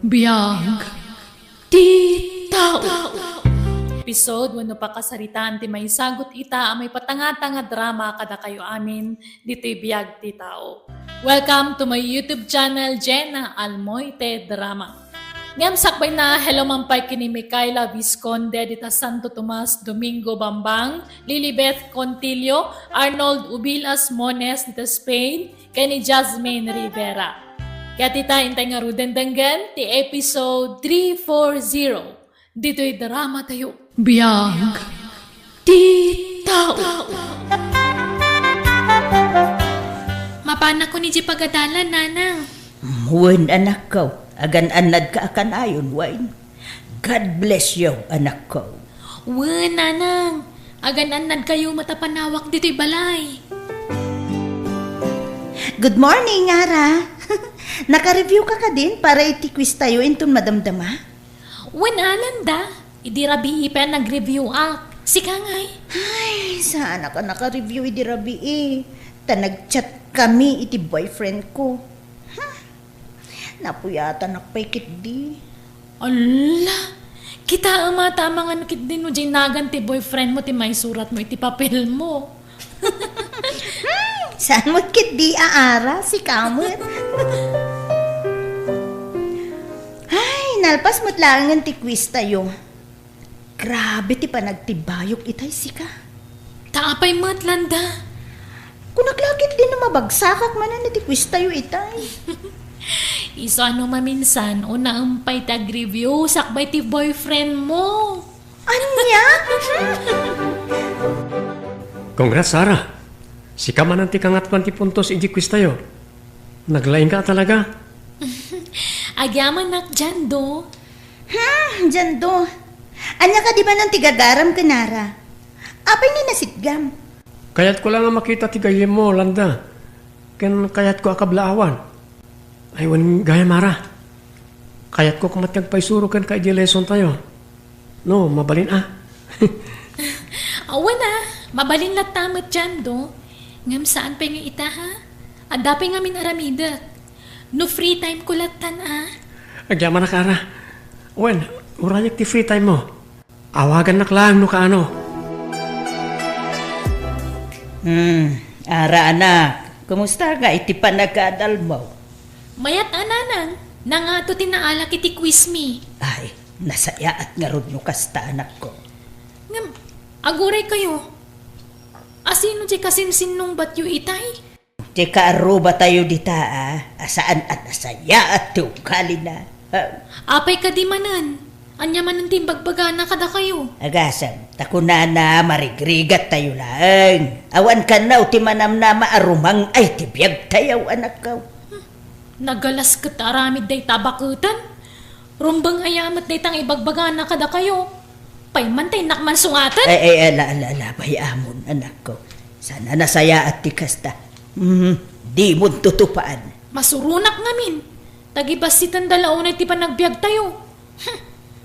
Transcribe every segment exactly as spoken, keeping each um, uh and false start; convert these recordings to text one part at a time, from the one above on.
Biag ti tao. Episode wenno pakasaritaan ti maisagut ita a maipatangata nga drama kadakayo amin ditoy Biag ti Tao. Welcome to my YouTube channel, Jenna Almoite Drama. Ngem sakbayna, hello man pay ken ni Micaela Visconde dita Santo Tomas, Domingo Bambang, Lilibeth Contillo, Arnold Ubilas Mones dita Spain, ken ni Jasmine Rivera. Ket ita, intay ngaruden denggen ti episode three four zero ditoy drama tayo. Biag ti tao. Mapanakon idiay pagadalan, nanang. Wen, anakko, agan-annadka a kanayon, wen. God bless you, anakko. Wen, nanang. Agan-annadkayo met a panawak ditoy balay. Good morning, Ara. Naka-review ka kadin para iti quiz tayo inton madamdama? Wen, Landa. Idi rabii pay a nag-review ak. Sika ngay? Ay, saanak a naka-review idi rabii. Ta nag-chat kami iti boyfriend ko. Hmm. Napuyatanak pay ketdi. Ala, kitaem a ta amangan ketdi no diay nagan ti boyfriend mo ti maisurat mo iti papel mo. Hmm, saan met ketdi a Ara, sika met. Ay, nalpas met laengen ti quiz tayo. Grabe ti panagtibayok itay, sika. Ta apay met, Landa? Kunak la ketdi no mabagsakak manen iti quiz tayo itay. Isu a no maminsan, unaem pay ti ag-review sakbay ti boyfriend mo. Ania? Congrats, Sara. Sika manen ti kangatoan ti puntos iti quiz tayo. Naglaingka talaga. Agyamanak, Jando. Hmm, Jando. Ania kadi manen ti gagaram ken Ara? Apay nga nasitgam? Kayatko la nga makita ti gayyemmo, Landa. Ken kayatko a kablaawan. Ay, wen gayam, Ara. Kayatko met nga agpaisuro kenka iti lesson tayo. No, mabalin a. Awan a, mabalin latta met, Jando. Ngem saan pay nga ita, ha? Adda pay ngamin aramidek. No free time ko lattan a. Agyamanak, Ara. Wen, urayek ti free time mo. Awagannak laeng no kaano. Hmm, Ara anak, kumusta nga iti panagkadal mo? Mayat a, nanang, nangato ti naalak iti quiz mi. Ay, nasayaat ngarud no kasta, anakko. Ngem, aguray kayo. Asino ti kasinsinnungbatyo itay? Ti kaarruba tayo dita, a, a saan a nasayaat ti ugalina. Ha? Apay kadi manen? Ania manen ti imbagbagana kadakayo? Agasem, ta kunana marigrigat tayo laeng. Awan kano ti manamnama a rumang-ay ti biag tayo, anakko. Hmm. Nagalas ket aramid dayta a baketen. Rumbeng aya met dayta nga ibagbagana kadakayo. Pay man ta innak man sungaten? Ay, ay, ala, ala, ala, bay-amon, anakko. Saan a nasayaat ti kasta. Hmm, dimon tutupaen. Masuronak ngamin. Tagibassitenda la unay ti panagbiagtayo. Hmm,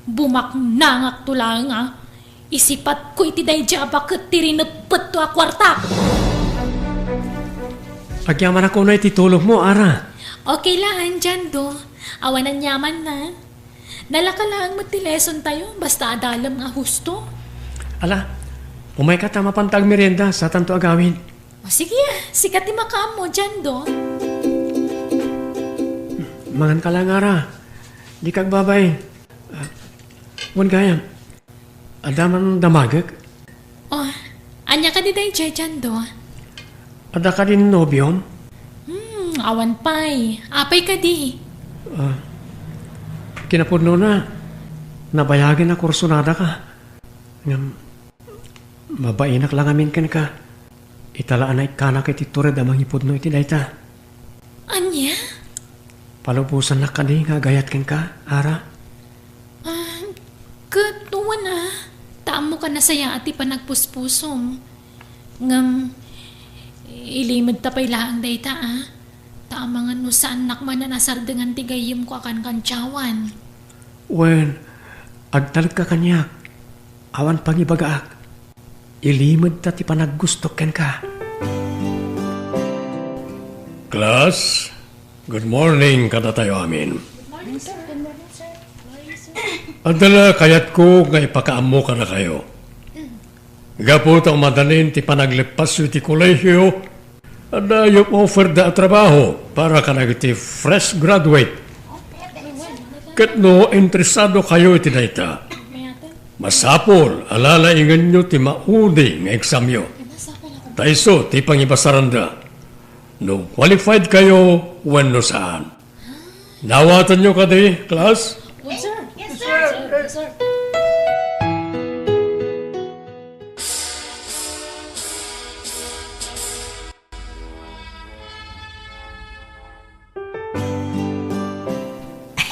bumaknangakto laeng a. Isipatko iti daydiay a baket ti rineppetto a kuartak. Agyamanak unay ti tulogmo, Ara. Okay laeng, Jando. Awan aniamanna. Nalaka laeng met ti lesson tayo, basta adalem nga husto. Ala, umayka ta mapanta agmerienda, satanto agawid. O, sige, a, sika ti makaammo, Jando. Manganka laeng, Ara. Dika agbabay. Ah, wen gayam. Adda man damagek? O, ania kadi daydiay, Jando? Adda kadin nobiom? Hmm, awan pay. Apay kadi? Ah, kinapudnona, nabayagen a kursunadaka. Ngem, mabainak la ngamin kenka. Ita la a naikkanak iti tured a mangipudno iti dayta. Ania? Palubosannak kadi nga agayat kenka, Ara? Ah, ket wen a, ta ammok a nasayaat ti panagpuspusom. Ngem, ilimedta pay laeng dayta, a. Ta amangan no saannak manen a sardengan ti gayyemko a kankantiawan. Wen, agtalekka kaniak. Awan pangibagaak. Ilimedta ti panaggustok kenka. Class, good morning kadatayo amin. Good morning, sir. Adda la kayatko nga ipakaammo kadakayo. Gapu ta umadanin ti panagleppasyo iti kolehio, adda offerda a trabaho para kadagiti fresh graduate. Ket no interesado kayo iti dayta, masapul a lalaingenyo ti maudi nga examyo. Ta isu ti pangibasaranda no qualified kayo wenno saan. Nawatanyo kadi, class? Yes, sir. Yes, sir. Yes, sir.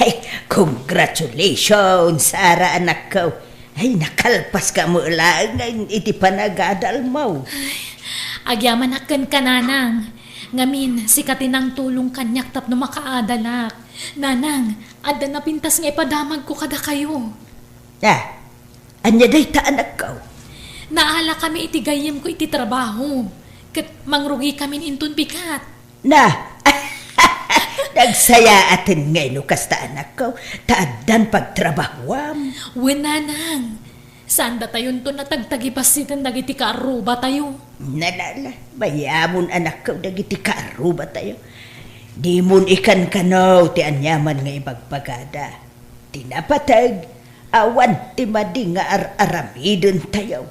Ay, congratulations, Sara, anakko. Ay, nakalpaska met laeng iti panagadalmo. Ay, agyamanak kenka, Nanang. Ngamin, sika ti nangtulong kaniak tapno makaadalak. Nanang, adda napintas nga ipadamagko kadakayo. Ah, ania dayta, anakko? Naalakami iti gayyemko iti trabaho, ket mangrugikamin inton bigat. Na, nagsayaaten ngay no kasta, anakko, ta addan pagtrabahuam. Wen, Nanang, saan datayonto natagtagibassiten dagiti kaarrubatayo. Nalala, bayamon, anakko, dagiti kaarrubatayo. Dimon ikankano ti aniaman nga ibagbagada. Ti napateg, awan ti madi nga ar-aramidentayo.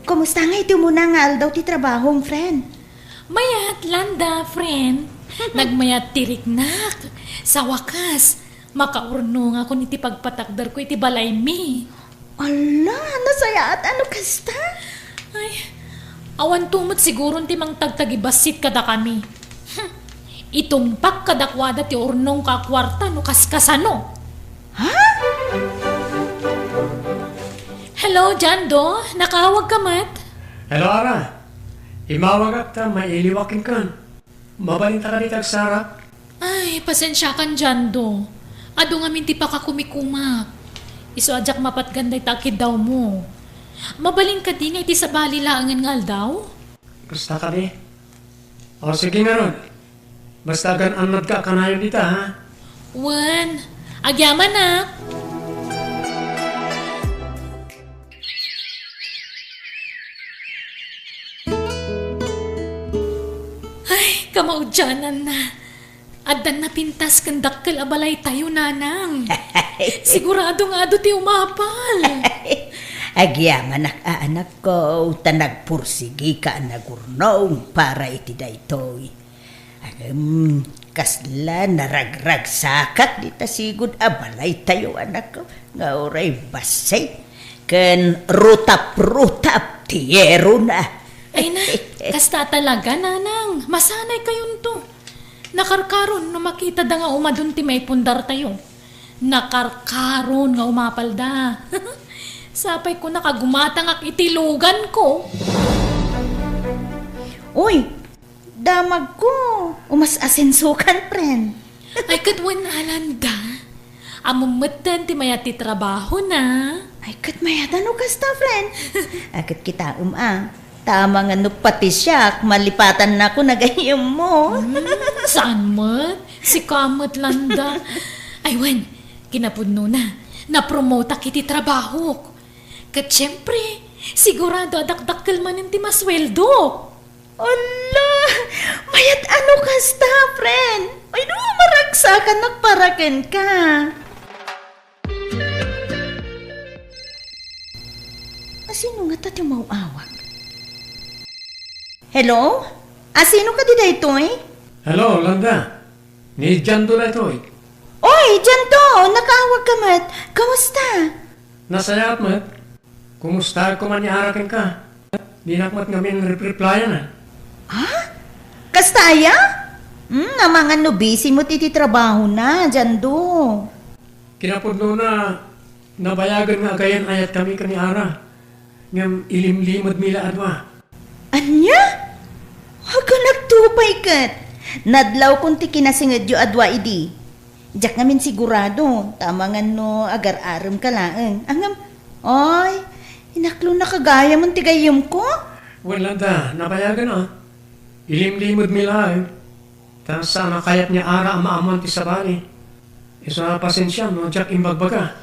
Kumusta ngay ti umuna nga aldaw ti trabahom, friend? Mayat, Landa, friend. Nagmayat ti riknak. Sa wakas, makaurnongakon iti pagpatakderko iti balaymi. Ala, nasayaat a no kasta? Ay, awanto met siguron ti mangtagtagibassit kadakami. Hmm, itungpak kadakuada ti urnongko a kuarta no kaskasano. Ha? Hello, Jando. Nakaawagka met? Hello, Ara. Immawagak ta mailiwak kenka. Mabalinta kadi ti agsarap? Ay, pasensiakan, Jando. Adu ngamin ti pakakumikumak. Isu a diak mapatgan dayta a kiddawmo. Mabalin kadi nga iti sabali laengen nga aldaw? Kasta kadi? O, sige ngarud. Basta agan-annadka a kanayon ita, ha? Wen, agyamanak. Ay, kamaudiananna. Addan napintas ken dakkel a balaytayo, Nanang. Sigurado nga adu ti umapal. Agyamanak a anakko, ta nagpursigika a nagurnong para iti daytoy. Agem, kasla naragragsakak dita sigud a balaytayo, anakko, nga uray bassit ken rutap-rutap ti yerona. Ay na, kasta talaga, Nanang. Masanay kayonto. Nakarkaron no makitada nga umadun ti maipundartayo. Nakarkaron nga umapalda. Sapay ko nakagumatangak iti luganko. Uy, damagko, umas-asensokan, friend. Ay, ket wen, Alanda. Ammom metten ti mayat ti trabahona. Ay, ket mayat a no kasta, friend. Ay, ket kitaem a. Tama nga no pati siak, malipatannako nagayyemmo. Hmm, saan met? Sika met, Landa. Ay, wen, kinapudnona, napromotak iti trabahok. Ket siempre, sigurado a dakdakkel manen ti masueldok. Ala, mayat a no kasta, friend. Ay, no, maragsakanak para kenka. Asino ngata ti umaw-awag? Hello? Asino kadi daytoy? Hello, Landa. Ni Jando daytoy. Oy, Jando! Nakaawag ka met. Kamusta? Nasayaat met. Kumusta ko man ni Ara kenka? Dinak met ngamin rep-replyan, a. Ha? Kasta aya? Hmm, amangan no busy met iti trabahona, Jando. Kinapudnona, nabayagen nga agayan-ayatkami ken ni Ara. Ngem ilimlimedmi la a dua. Ania? Aganakto pay ket. Nadlawkon ti kinasingedyo a dua idi. Diak ngamin sigurado, ta amangan no agar-aremka laeng. Ngem, ay, inaklona gayam ti gayyemko? Wen, Landa, nabayagen a. Ilimlimedmi laeng. Ta saan a kayat ni Ara a maammoan ti sabali. Isu a pasensia no diak imbagbaga.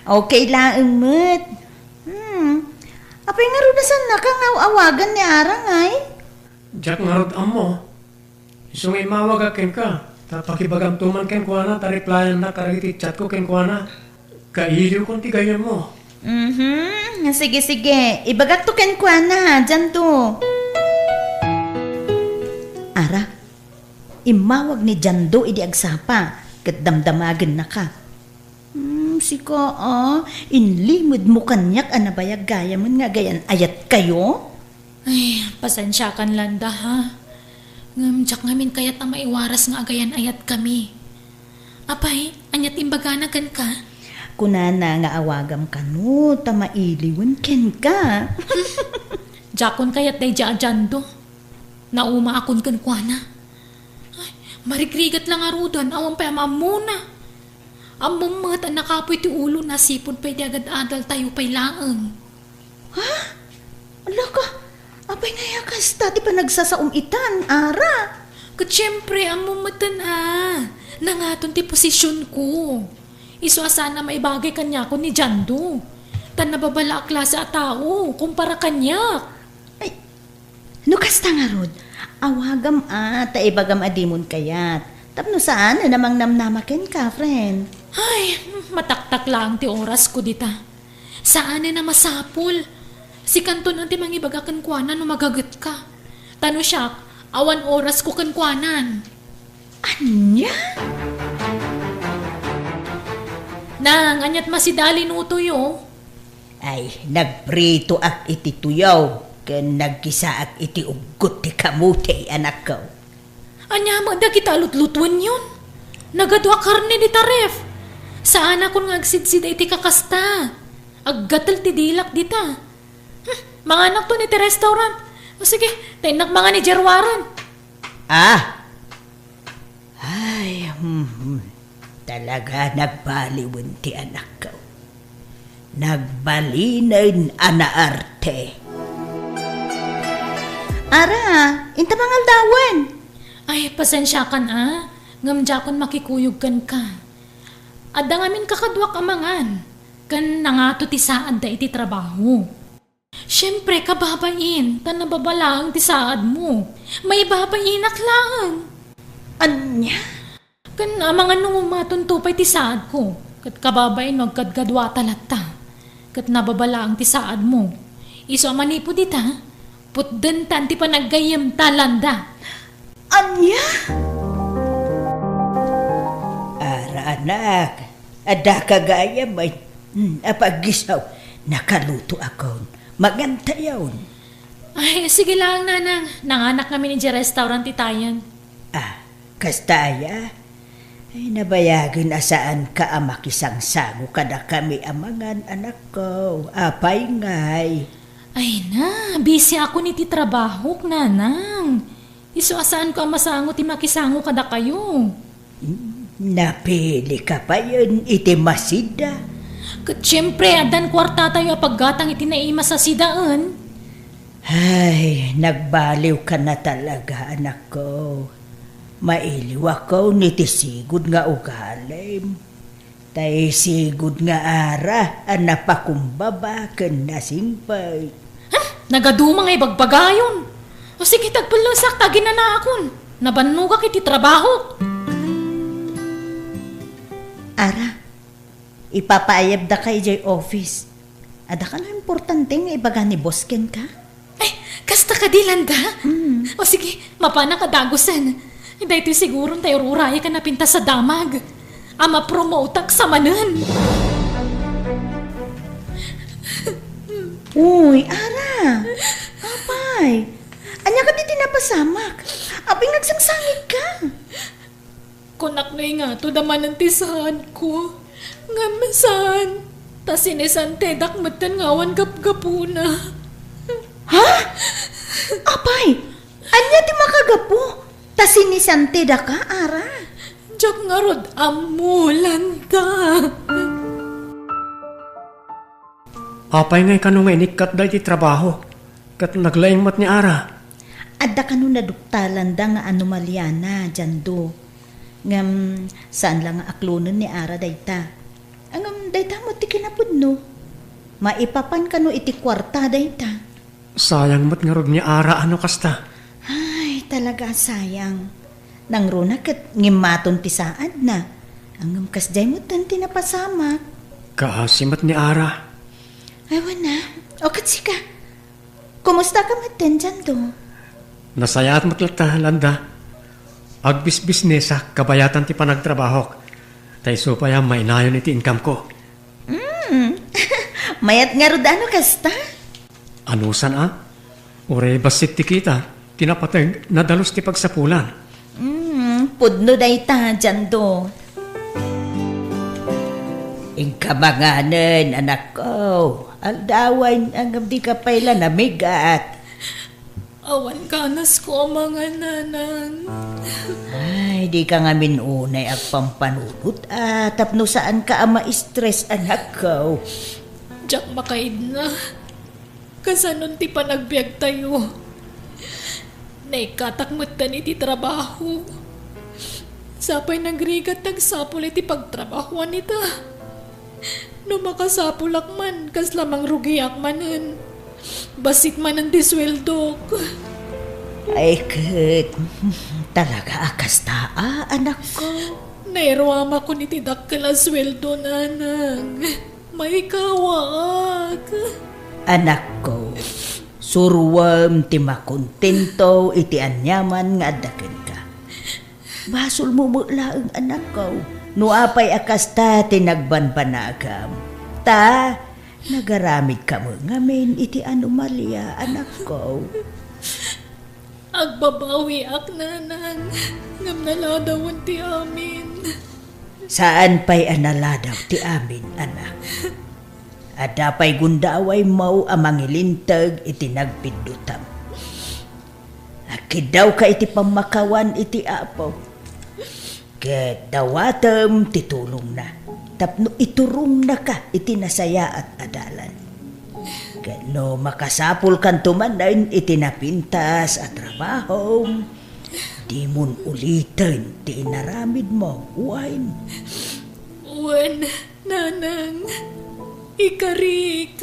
Okay laeng met. Hmm. Apay ngarud a saannaka nga aw-awagan ni Ara ngay? Diak ngarud ammo. Isu nga immawagak kenka, ta pakibagamto man kenkuana ta replyannak kadagiti chatko kenkuana. Kailiwkon ti gayyemmo. Mhm. Sige, sige. Ibagakto kenkuana, Jando. Ara, immawag ni Jando idi agsapa, ket damdamagennaka. Hmm, sika a, inlimedmo kaniak a nabayag gayamen nga agayan-ayatkayo? Ay, pasensiakan, Landa, ha? Ngem diak ngamin kayat a maiwaras nga agayan-ayatkami. Apay, ania ti imbagana kenka? Kunana nga awagam kano ta mailiwen kenka. Diakon kayat daydiay a Jando. Naumaakon kenkuana. Ay, marigrigat la ngaruden, awan pay a maammona. Ammom met a nakapuy ti ulona, sipud pay idi agad-adaltayo pay laeng. Ha? Alaka, apay ngay a kasta ti panagsasaom itan, Ara? Ket siempre, ammom meten a, nangaton ti posisionko. Isu a saan a maibagay kaniakon ni Jando. Ta nababala a klase a tao kumpara kaniak. Ay, no kasta ngarud, awagam a, ta ibagam a dimon kayat. Tapno saanen a mangnamnama kenka, friend. Ay, mataktak laeng ti orasko dita. Saanen a masapul. Sikanton ti mangibaga kenkuana no magagetka. Ta no siak, awan orasko kenkuanan. Ania? Nang, aniat masida a linutoyo? Ay, nagpritoak iti tuyaw, ken nagkisaak iti uggot ti kamote, anakko. Ania met dagita a lutlutuenyon? Nagadu a karne dita ref. Saanakon nga agsidsida iti kakasta. Aggatel ti dilak dita. Hmm, manganakton iti restaurant. O sige, ta innak mangan idiay ruaren. Ah! Ay, hmm, hmm. Talaga nagbaliwen ti anakko. Nagbalinen a naarte. Ara, inta mangaldawen. Ay, pasensiakan a, ngem diakon makikuyog kenka. Adda ngamin kakaduak a mangan, ken nangato ti saadda iti trabaho. Siempre, kababain, ta nababalaeng ti saadmo. Maibabainak laeng. Ania? Ken amangan no matunto pay ti saadko, ket kababain no agkadkaduata latta. Ket nababalaeng ti saadmo. Isu a manipud ita, putdentan ti panaggayyemta, Landa. Ania? Ara, anak, adda ka gayam, ay, hmm, apaggisaw, nakalutoakon. Mangantayon. Ay, sige laeng, Nanang. Nanganak ngamin idiay restaurant itayen. Ah, kasta aya? Ay, nabayagen a saanka a makisangsango kadakami a mangan, anakko. Apay ngay? Ay na, busy ako iti trabahok, Nanang. Isu a saanko a masango ti makisango kadakayo. Napili ka payen iti masida. Ket siempre, addan kuartatayo a paggatang iti naimas a sidaen. Ay, nagbaliwka na talaga, anakko. Mailiwakon iti sigud nga ugalim. Tay sigud nga ara a napakumbaba ken nasingpet. Hm, nagaduma nga ibagbagayon. O sige, tagpellesak ta aginanaakon. Nabannogak iti trabahok. Ara, ipapaayabdaka idiay office. Adda kano importante nga ibaga ni boss kenka? Ay, kasta kadi, Landa? Mm. O sige, mapanak a dagusen. Daytoy siguron tay ur-urayek a napintas a damag a mapromoteak sa manen. Uy, Ara! Apay! Ania kadi ti napasamak? Apay nga agsangsangitka? Kunak no ingato da manen ti saadko. Ngem saan, ta sinisantedak metten nga awan gapgapuna. Ha? Apay, ania ti makagapu ta sinisantedaka, Ara? Diak ngarud ammo, Landa. Apay ngay kano nga inikkatda iti trabaho, ket naglaing met ni Ara? Adda kano naduktalanda nga anomaliana, Jando. Ngem saan la nga aklonen ni Ara dayta. Ngem dayta met ti kinapudno. Maipapan kano iti kuarta dayta. Sayang met ngarud ni Ara a no kasta. Ay, talaga a sayang. Nangruna ket ngimmaton ti saadna. Ngem kasdiay metten ti napasamak. Kaasi met ni Ara. Ay, wen a. O, ket sika? Kumusta ka metten, Jando? Nasayaat met latta, Landa. Agbisbisnesak kabayatan ti panagtrabahok. Ta isu pay a mainayon iti income ko. Mm. Mayat ngarud a no kasta? Anusan a? Uray bassit ti kita, ti napateg, nadalus ti pagsapulan. Mm, pudno dayta, Jando. Inka manganen, anakko. Aldawen, ngem dika pay la namigat. Awan kanasko a mangan, Nanang. Ay, dika ngamin unay agpampanunot a tapno saanka a ma-stress, anakko. Diak makaidna. Kasanon ti panagbiagtayo? Naikkatak metten iti trabaho. Sapay nagrigat ti agsapul iti pagtrabahoan ita. No makasapulak man, kasla mangrugiak manen. Bassit manen ti sueldok. Ay, ket, talaga a kasta a, anakko? Nairuamakon iti dakkel a sueldo, Nanang. Maikawaak. Anakko, suroem ti makontento iti aniaman nga adda kenka. Basolmo met laeng, anakko, no apay a kasta ti nagbanbanagam. Ta, nagaramidka met ngamin iti anomalia, anakko. Agbabawiak, Nanang, ngem naladawen ti amin. Saan pay a naladaw ti amin, anak. Adda pay gundawaymo a mangilinteg iti nagpiddutam. Agkiddawka iti pammakawan iti Apo, ket dawatem ti tulongna tapno iturongnaka iti nasayaat a dalan. Ket no makasapulkanto manen iti napintas a trabahom, dimon uliten ti inaramidmo, wen? Wen, Nanang, ikarik.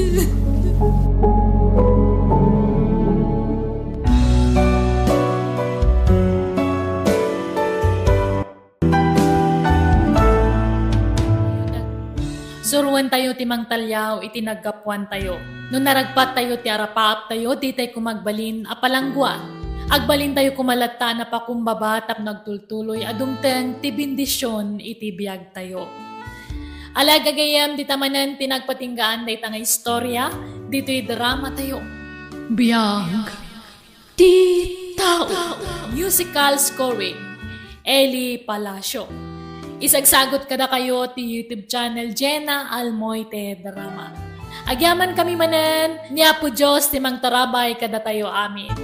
Suroentayo ti mangtaliaw iti naggapuantayo. No naragpattayo ti arapaaptayo, ditay koma agbalin a palangguan. Agbalintayo koma latta a napakumbaba tapno agtultuloy a dumteng ti bendision iti biagtayo. Ala, gagayyem, dita manen ti nagpatinggaan dayta nga istorya, ditoy dramatayo. Biag ti tao. Musical scoring, Eli Palacio. Isagsagut kadakayo ti YouTube channel Jenna Almoite Drama. Agyamankami manen, ni Apo Dios ti mangtarabay kadatayo amin.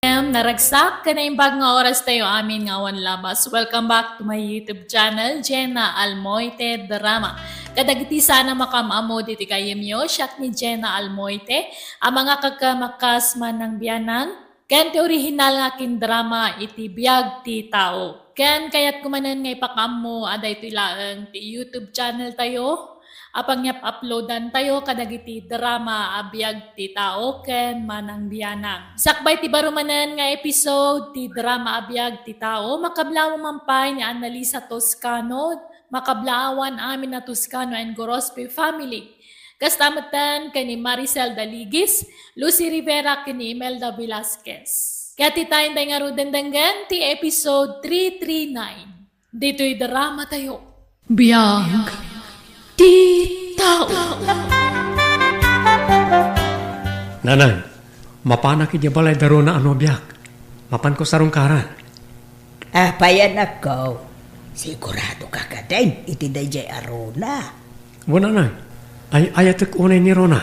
Em, naragsak ken naimbag nga oras tayo amin nga awan labas. Welcome back to my YouTube channel, Jenna Almoite Drama. Kadagiti saan a makaam-ammo ditoy gayyemyo, siak ni Jenna Almoite, a mangakakam a kas Manang Bianang, ken ti orihinal nga kindrama iti biag ti tao. Ken kayatko manen nga ipakaammo a daytoy laeng ti YouTube channel tayo, a pangyap-uploadan tayo kadagiti drama a biag ti tao ken Manang Bianang. Sakbay ti baro manen nga episode ti drama a biag ti tao, makablaaw man pay ni Annalisa Toscano, makablaawan amin a Toscano and Gorospe family. Kasta metten ken ni Maricel Daligis, Lucy Rivera ken ni Imelda Velasquez. Ket ita, intay ngaruden denggen ti episode three three nine. Ditoy drama tayo. Biag ti tao. Nanang, mapanak idiay balay da Rona a no biag. Mapanko sarungkaran. Apay, anakko, sigurado ka kadin iti daydiay a Rona? Wen, Nanang, ay-ayatek unay ni Rona.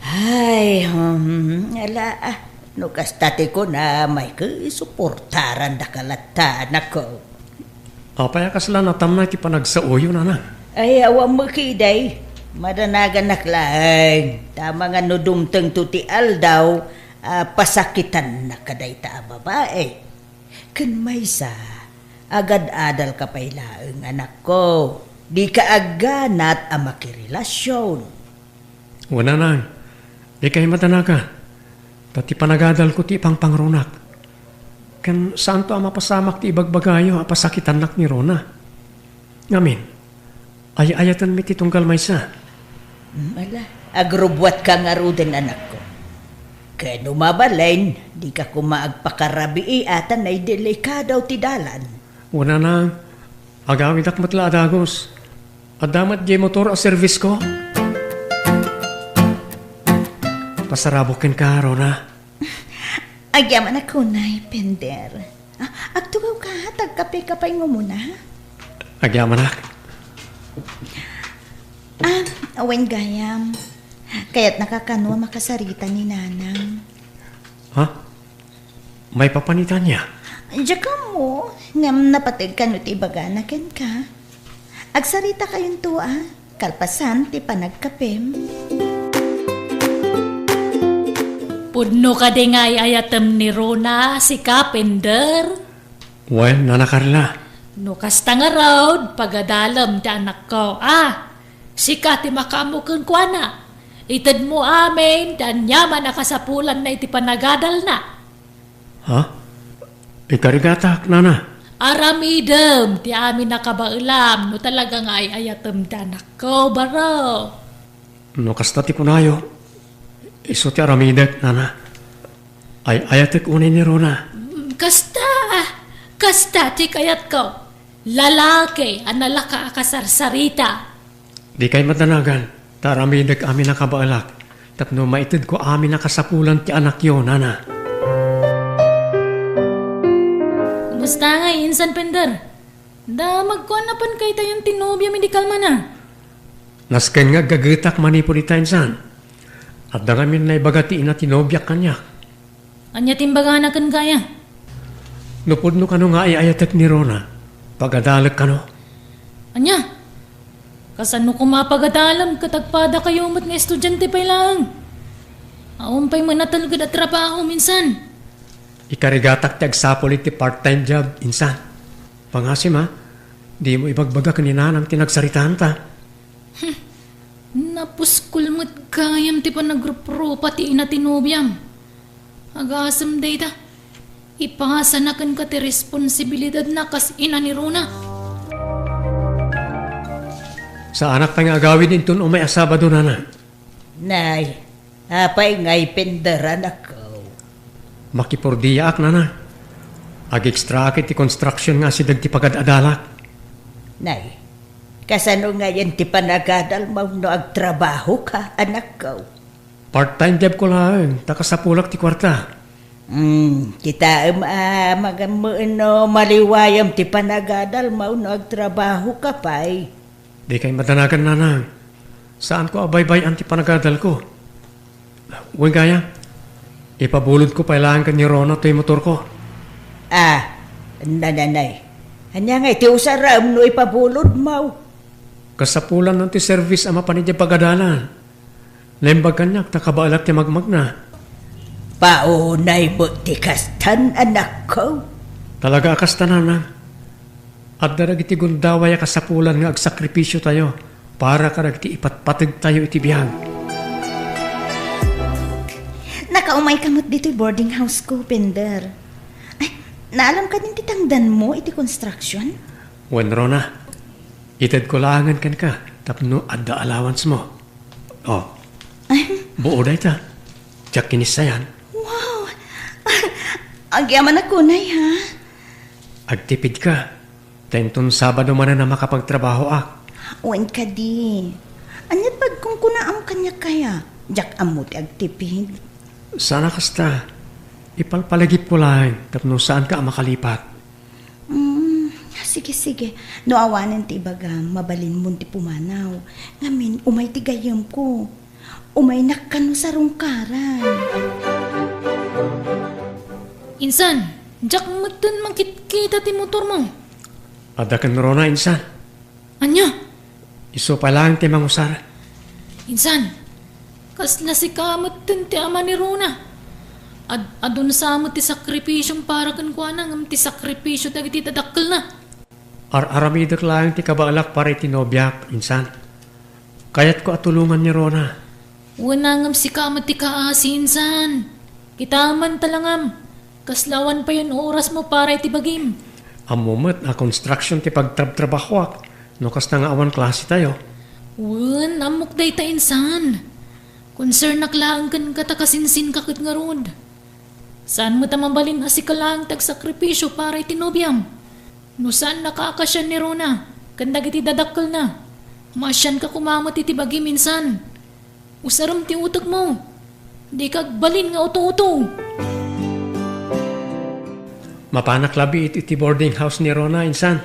Ay, hmm, ala, ah, no kasta ti kuna, maikisuportaran da ka latta, anakko. Apay a kasla natamna ti panagsaoyo, Nanang? Ay, awan met idi. Madanaganak laeng. Ta amangan no dumtengto ti aldaw, a pasakitannak kadayta a babai. Ken maysa, agad-adalka pay laeng, anakko. Dika agganat a makirelasion. Wen, nanang, dikay madanagan. Ta ti panagadalko ti ipangpangrunak. Ken saanto a mapasamak ti ibagbagayo a pasakitannak ni Rona. Ngamin, ay-ayatenmi ti tunggal maysa. Mm, ala, agrubbuatka ngaruden, anakko. Ken no mabalin, dika koma agpakarabii a ta naidelikado ti dalan. Wen, nanang, agawidak met la a dagus. Adda met diay motor a service ko. Pasarabok kenka, Rona. Agyamanak unay, Pender. Ah, agtugawka, agkapeka pay ngarud, ha? Agyamanak. Ah, wen gayam. Kayatnaka kano a makasarita ni Nanang. Ha? Maipapan ita ania? Diak ammo, ngem napateg kano ti ibagana kenka. Agsarita kayonto, a, kalpasan ti panagkapem. Pudno kadi nga ay-ayatem ni Rona, sika, Pender? Wen, Nana Carla. No kasta ngarud, pagadalem ti anakko, a. Sika ti makaammo kenkuana. Itedmo amin ti aniaman a kasapulanna iti panagadalna. Ha? Ikarigatak, Nana. Aramidem ti amin a kabaelam no talaga nga ay-ayatem ti anakko, baro. No kasta ti kunayo, isu ti aramidek, Nana. Ay-ayatek unay ni Rona. Mm, kasta, kasta ti kayatko. Lalaki a nalaka a kasarsarita. Dikay madanagan, ta aramidek amin a kabaelak, tapno maitedko amin a kasapulan ti anakyo, Nana. Kumusta ngay, Insan Pender? Damagko a napan kaytayon ti nobiam idi kalmana. Nasken nga aggagetak manipud ita, Insan. Adda ngamin naibaga ti ina ti nobiak kaniak. Ania ti imbagana kenka aya? No pudno kano nga ay-ayatek ni Rona, pagadalek kano. Ania? Kasano koma pagadalem ket agpadakayo met nga estudiante pay laeng? Awan pay met natalged a trabaho, Insan. Ikarigatak ti agsapul iti part-time job, Insan. Pangasim, a, dimo ibagbaga ken ni Nanang ti nagsaritaanta. Hmm. Napuskol met gayam ti panagruprupa ti ina ti nobiam. Agasem dayta, ipasana kenka ti responsibilidadna kas ina ni Rona. Saanak pay nga agawid inton umay a Sabado, Nana. Nay, apay ngay Pender, anakko? Makipurdiaak, Nana. Agextraak iti construction nga asideg ti pagad-adalak. Nay, kasano ngayen ti panagadalmo no agtrabahoka, anakko? Part-time job ko laeng, ta kasapulak ti kuarta. Hmm, kitaem a magammoen no maliwayam ti panagadalmo no agtrabahoka pay. Dikay madanagan, Nanang. Saanko a baybay-an ti panagadalko. Wen gayam, ipabulodko pay laeng ken ni Rona toy motorko. Ah, nananay. Ania ngay ti usarem no ipabulodmo? Kasapulanna ti servis a mapan idiay pagadalan. Naimbag kaniak ta kabaelak ti magmagna. Paunay met ti kastan, anakko. Talaga a kasta, Nanang. Adda dagiti gundaway a kasapulan nga agsakripisiotayo para kadagiti ipatpategtayo iti biag. Nakaumayka met ditoy boarding house ko, Pender. Ay, naalam kadin ti tangdanmo iti construction? Wen, Rona, itedko laengen kenka tapno adda allowance mo. Oh. Ay. Buo dayta. Diak kinissayan. Wow! Agyamanak unay, ha? Agtipidka. Ta inton Sabado manen a makapagtrabahoak. Wen kadi. Ania't pagkunkunaam kaniak kaya? Diak ammo ti agtipid. Saan a kasta. Ipalpalagipko laeng tapno saanka a makalipat. Mm, sige, sige. No awanen ti ibagam, mabalinmon ti pumanaw. Ngamin, umay ti gayyemko. Umaynak kano sarungkaran. Insan, diak metten makitkita ti motormo. Adda ken Rona, insan. Ania? Isu pay laeng ti mangusar. Insan, kasla sika metten ti ama ni Rona. Ad-, adun sa met ti sakripisiom para kenkuana ngem ti sakripisio dagiti dadakkelna. Ar-aramidek laeng ti kabaelak para iti nobiak, insan. Kayatko a tulongan ni Rona. Wen, ngem sika met ti kaasi, insan. Kita man talangam. Kasla awan payen orasmo para iti bagim. Ammo met a construction ti pagtrabtrabahoak no kasta nga awan klase tayo. Wen, ammok dayta, insan. Concernnak laeng kenka ta kasinsinka ket ngarud. Saan met a mabalin a sika laeng ti agsakripisio para iti nobiam. No saannaka a kasian ni Rona ken dagiti dadakkelna, maasianka koma met iti bagim, insan. Usarem ti utekmo. Dika agbalin nga uto-uto. Mapanak labi iti, iti boarding house ni Rona, insan.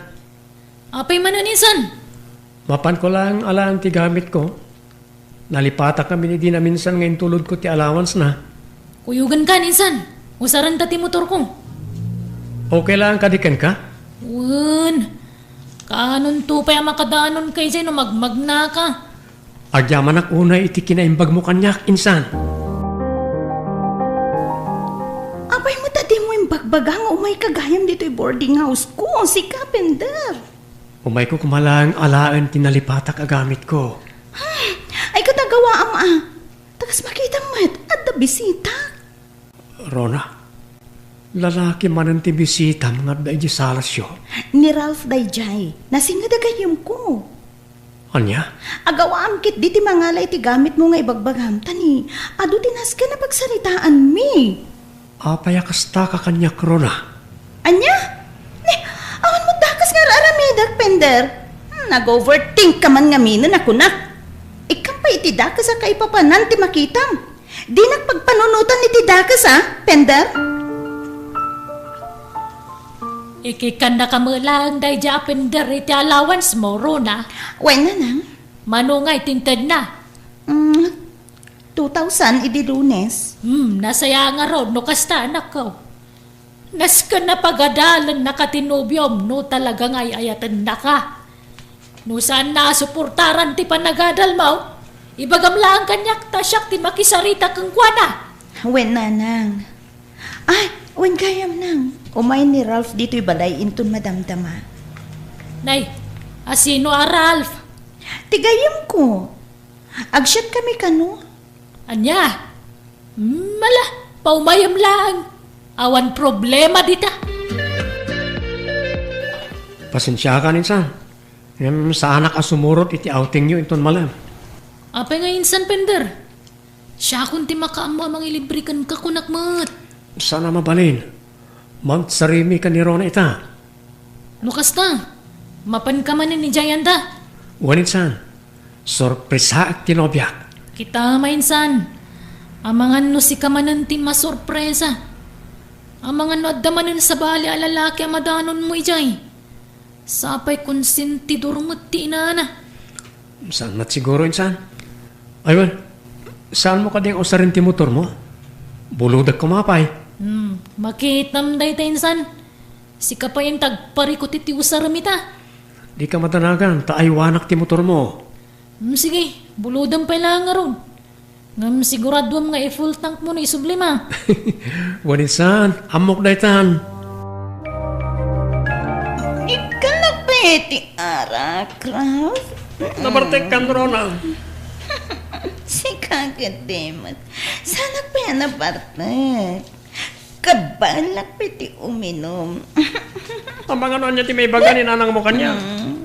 Apay manen, insan? Mapanko laeng alaen ti gamitko. Nalipatak ngamin idi naminsan nga intulodko ti allowance na. Kuyogenkan, insan. Usarenta ti motorko. Okay laeng kadi kenka? Wen. Kaanonto pay a makadaanonka idiay no magmagnaka? Agyamanak unay iti kinaimbagmo kaniak, insan. Apay met a dimo imbagbaga nga umayka gayam ditoy boarding house ko, sika, Pender? Umayko koma laeng alaen ti nalipatak a gamitko. Hmm, ay, ket agawaam a. Ta kas makitam met, adda bisita. Rona, lalaki manen ti bisitam nga adda idiay salasyo? Ni Ralph daydiay. Nasinged a gayyemko. Ania? Agawaam ketdi ti mangala iti gamitmo nga ibagbagam, ta ni, adu ti nasken a pagsaritaanmi. Apay a kastaka kaniak, Rona? Ania? Ni, awan met dakes nga ar-aramidek, Pender. Hmm, nag-overthink ka man ngamin a kunak. Ikkam pay iti dakes a kaipapanan ti makitam. Dinak pagpanunotan iti dakes, a, Pender? Ikikannaka met laeng daydiay a Pender iti allowance mo, Rona. Wen, nanang. Mano nga itintedna? Mm, two thousand idi Lunes. Hmm, nasaya ngarud no kasta, anakko. Nasken a pagadalennaka ti nobiom no talaga nga ay-ayatennaka. No saanna a suportaran ti panagadalmo, ibagam laeng kaniak ta siak ti makisarita kenkuana. Wen, nanang. Ay, wen gayam, nang. Umay ni Ralph ditoy balay inton madamdama. Nay, asino a Ralph? Ti gayyemko. Agsiat kami kano. Ania? Mala, paumayam laeng. Awan problema dita. Pasensiakan, insan. Ngem saanak a sumurot iti outingyo inton malem. Apay nga insan, Pender? Siakon ti makaammo a mangilibre kenka, kunak met. Saan a mabalin. Magsarimi ka ni Rona ita. No kasta, mapanka manen idiay anda? Wen, insan. Sorpresaek ti nobiak. Kita, mainsan. Amangan no sika manen ti masorpresa. Amangan no adda manen sabali a lalaki a madanonmo idiay. Sapay konsentidor met ti inana. Saan met siguro, insan? Ay, wen, saanmo kadi nga usaren ti motormo? Bulodek koma pay. Hmm, makitam dayta, insan. Sika pay ti agparikut iti usarem ita. Dika madanagan, ta aywanak ti motormo. Hmm, sige, bulodem pay laeng ngarud. Ngem siguraduem nga i-full tankmo no isublima. Wen, insan, ammok daytan. Ikkan pay ti arak, Ralph. Nabartekkan, Rona. Sika ketdi met. Saanak pay a nabartek. Kabaelak pay ti uminum. Amangan no ania ti maibaga ni nanangmo kaniak. Mm.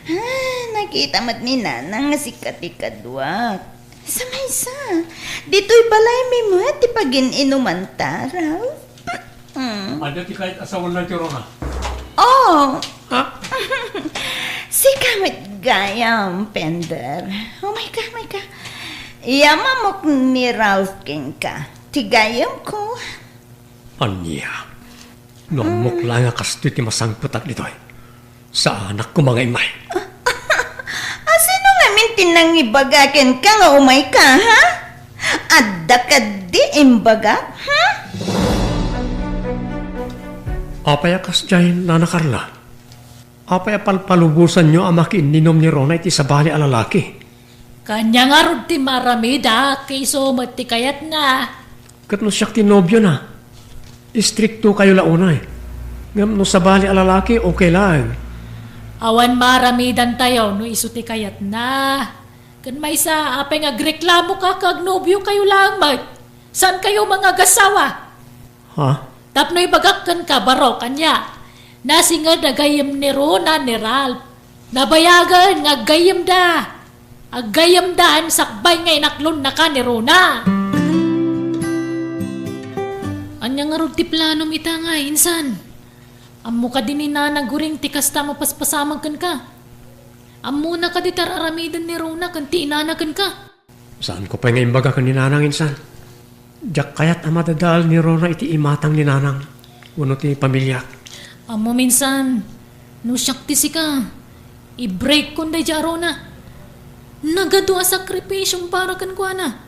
Ah, nakita met ni nanang nga sika ti kaduak. Sa maysa, ditoy balaymi met ti pagin-inumanta, Ralph. Mm. Adda ti kayat a sawen daytoy, Rona? Oh. Ha? Sika met gayam, Pender. Umay ka, umay ka. Yamamok ni Ralph kenka. Ti gayamko. Ania? No ammok laeng a kastoy ti masangpetak ditoy, saanak koma nga immay. Asino ngamin ti nangibaga kenka nga umayka, ha? Adda kadi imbagak, ha? Apay a kasdiay, Nana Carla? Apay a palpalubosanyo a makiinninom ni Rona iti sabali a lalaki? Kaniak ngarud ti maaramid a isu met ti kayatna. Ket no siak ti nobiona, Istrikto kayo la unay. Ngem no sabali a lalaki, okay laeng. Awan maaramidantayo no isu ti kayatna. Ken maysa, apay nga agreklamo ka ket agnobio kayo laeng met? Saan kayo mangagasawa? Ha? Tapno ibagak kenka, Barok, ania? Nasinged a gayyem ni Rona ni Ralph. Nabayagen nga aggayyemda. Aggayyemda, sakbay nga inaklonnaka ni Rona. Ania ngarud ti planom ita nga, insan? Ammo kadi ni Nana Guring ti kasta mapaspasamak kenka? Ammona kadi ti ar-aramiden ni Rona ken ti inana kenka? Saanko pay nga imbaga ken ni Nanang, insan. Diak kayat a madadael ni Rona iti imatang ni Nanang wenno ti pamiliak. Ammom, insan, no siak ti sika, i-break kon daydiay a Rona. Nagadu a sakripisiom para kenkuana,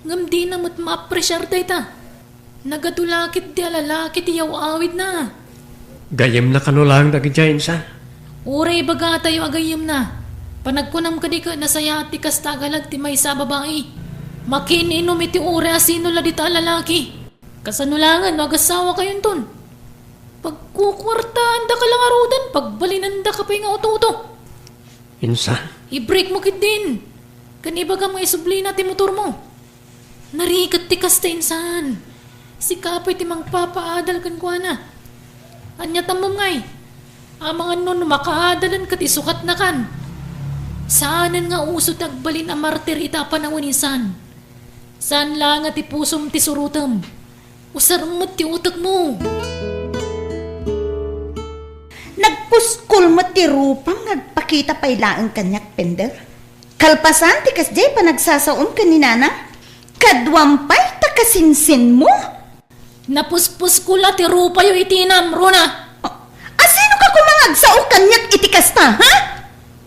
ngem dina met maapresiar dayta. Nagadu la ketdi a lalaki ti yaw-awidna. Gayyemna kano laeng dagidiay, insan? Uray ibagatayo a gayyemna. Panagkunam kadi ket nasayaat ti kasta a galag ti maysa a babai. Makiin-inom iti uray a sino la dita a lalaki. Kasano laengen no agasawakayonton? Pagkukuartaandaka la ngaruden, pagbalinandaka pay nga uto-uto. Insan? I-break mo ketdin. Ken ibagam nga isublina ti motormo. Narigat ti kasta, insan. Sika pay ti mangpapaadal kenkuana. Ania tammom ngay? Amangan no makaadalen ket isukatnakan. Saanen nga uso ti agbalin a martir ita a panawen, insan. Saan la nga ti pusom ti surotem. Usar met ti utekmo. Nagpuskol met ti rupam nga agpakita pay laeng kaniak, Pender. Kalpasan ti kasdiay panagsasaom ken ni Nana, kaduam pay ta kasinsinmo. Napuspuskol a ti rupayo iti inam, Rona. A, asino ka koma nga agsao kaniak iti kasta, ha?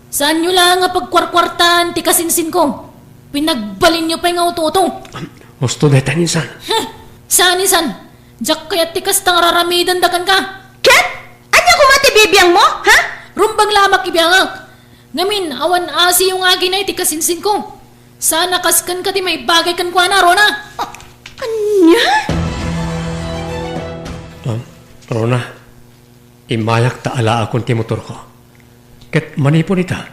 Saanyo la nga pagkuarkuartaan ti kasinsinko. Pinagbalinyo pay nga uto-uto. Husto dayta, insan. Hmm. Saan, insan? Diak kayat ti kasta nga ar-aramidenda kenka. Ket? Ania koma ti bibiangmo, ha? Rumbeng lamak ibiangak. Ngamin, awan asiyo nga aginay ti kasinsinko. Saan a kas kenka ti maibagay kenkuana, Rona? A-, ania? Ah, Rona, immayak ta alaakon ti motorko. Ket manipud ita,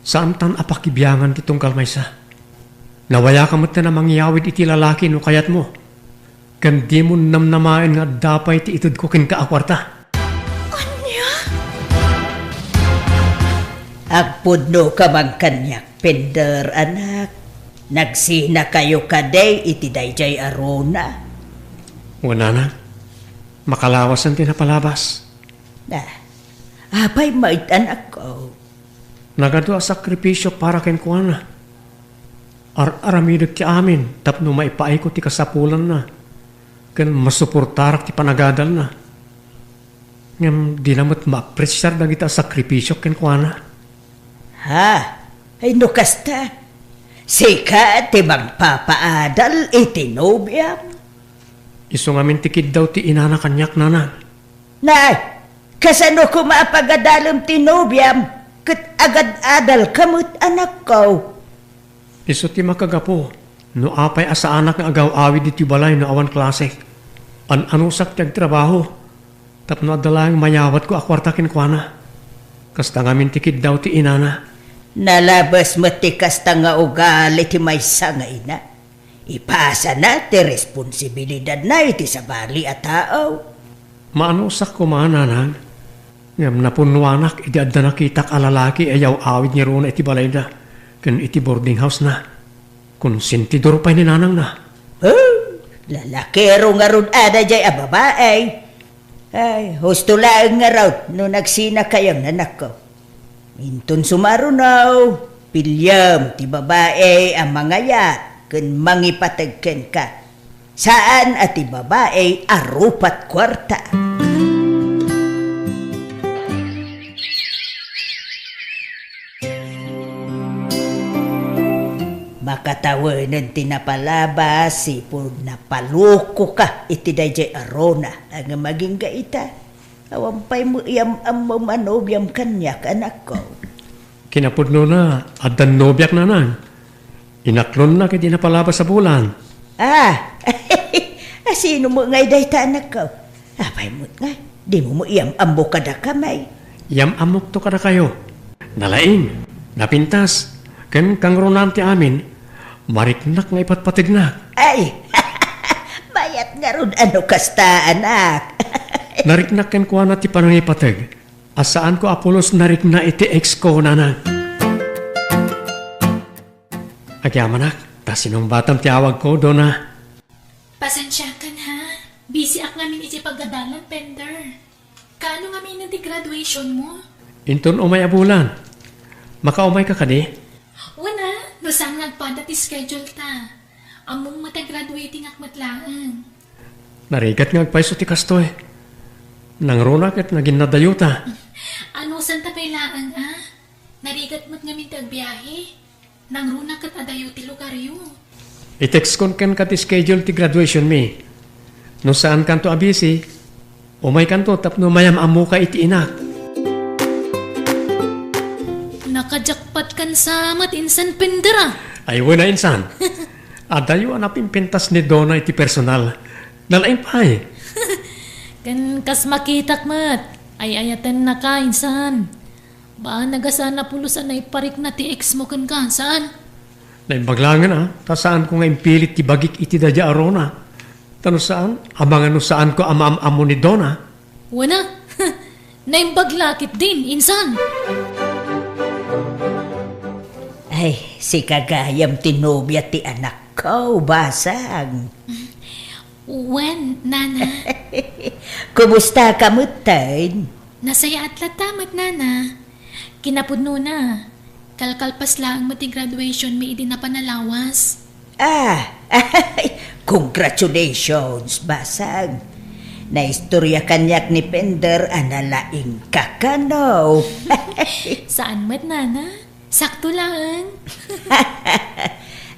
saantan a pakibiangan ti tunggal maysa. Nawayaka metten a mangyawid iti lalaki no kayatmo. Ken dimo namnamaen nga adda pay ti itedko kenka a kuarta. Ania? Agpudnoka man kaniak, Pender, anak. Nagsinakayo kadi iti daydiay a Rona? Wen, nanang. Makalawasen ti napalabas. Ah, apay met, anakko? Nagadu a sakripisio para kenkuana. Ar-aramidek ti amin tapno maipaayko ti kasapulanna ken masuportarak ti panagadalna. Ngem dina met maapresiar dagita a sakripisio kenkuana. Ha? Ay, no kasta, sika ti mangpapaadal iti nobiam? Isu ngamin ti kiddaw ti inana kaniak, nanang. Nay, kasano koma a pagadalem ti nobiam ket agad-adalka met, anakko? Isu ti makagapu no apay a saanak nga agaw-awid ditoy balay no awan klasek. An-anusak ti agtrabaho tapno adda laeng mayawatko a kuarta kenkuana. Kasta ngamin ti kiddaw ti inana. Nalabes met ti kasta nga ugali ti maysa nga ina. Ipasana ti responsibilidadna iti sabali a tao. Maanusak koma, nanang, ngem napunnoanak idi adda nakitak a lalaki a yaw-awid ni Rona iti balayda ken iti boarding house-na. Konsentidor pay ni nanangna. Oh, lalakero ngarud a daydiay a babai. Ay, husto laeng ngarud no nagsinakayon, anakko. Inton sumaruno, piliem ti babai a mangayat ken mangipateg kenka. Saan a ti babai a rupat kuarta. Makatawenen ti napalabas, sipud napalukoka iti daydiay a Rona a ngem agingga ita. Awan pay met iyam-ammom a nobiam kaniak, anakko. Kinapudnona, addan nobiak, nanang. Inaklonnak idi napalabas a bulan. Ah, Asino met ngay dayta, anakko? Apay met ngay, dimo met iyam-ammo kadakami? Iyam-ammokto kadakayo. Nalaing, napintas, ken kangrunaan ti amin, mariknak nga ipatpategnak. Ay, mayat ngarud a no kasta, anak. Nariknak kenkuana ti panangipateg. A saanko a pulos narikna iti ex ko, nanang. Agyamanak, ta sinungbatam ti awagko, Dona. Pasensiakan, ha? Busy ak ngamin iti pagadalan, Pender. Kaano ngamin ti graduation mo? Inton umay a bulan. Makaumayka kadi? Wen a, no saan nga agpada ti schedule ta. Ammom met a graduating ak met laeng. Narigat nga agpayso ti kastoy. Nangruna ket naginnadayota. Anusanta pay laeng a? Narigat met ngamin ti agbiahe. Nangruna ket adayo ti lugaryo. I-textkon kenka ti schedule ti graduation mi. No saankanto a busy, umaykanto tapno mayam-ammoka iti inak. Nakajakpat kan sa met insan, Pender a. Ay, wen a insan. Adayo a napimpintas ni Dona iti personal. Nalaing pay. Ken kas makitak met, ay-ayatennaka, insan. Baan a saan a pulos a naiparikna ti ex mo kenka, saan? Naimbag laengen a, ta saanko nga impilit ti bagik iti daydiay a runa. Ta no saan, amangan no saanko a maam-ammo ni Dona. Wen a, naimbag la ketdin, insan. Ay, sika gayam ti nobia ti anakko, Basang. Wen, Nana. Kumustaka metten? Nasayaat latta met, Nana. Kinapudnona, kalkalpas laeng met ti graduation mi idi napan a lawas. Ah, congratulations, Basang. Naistorya kaniak ni Pender a nalaingka kano. Saan met, Nana? Sakto laeng.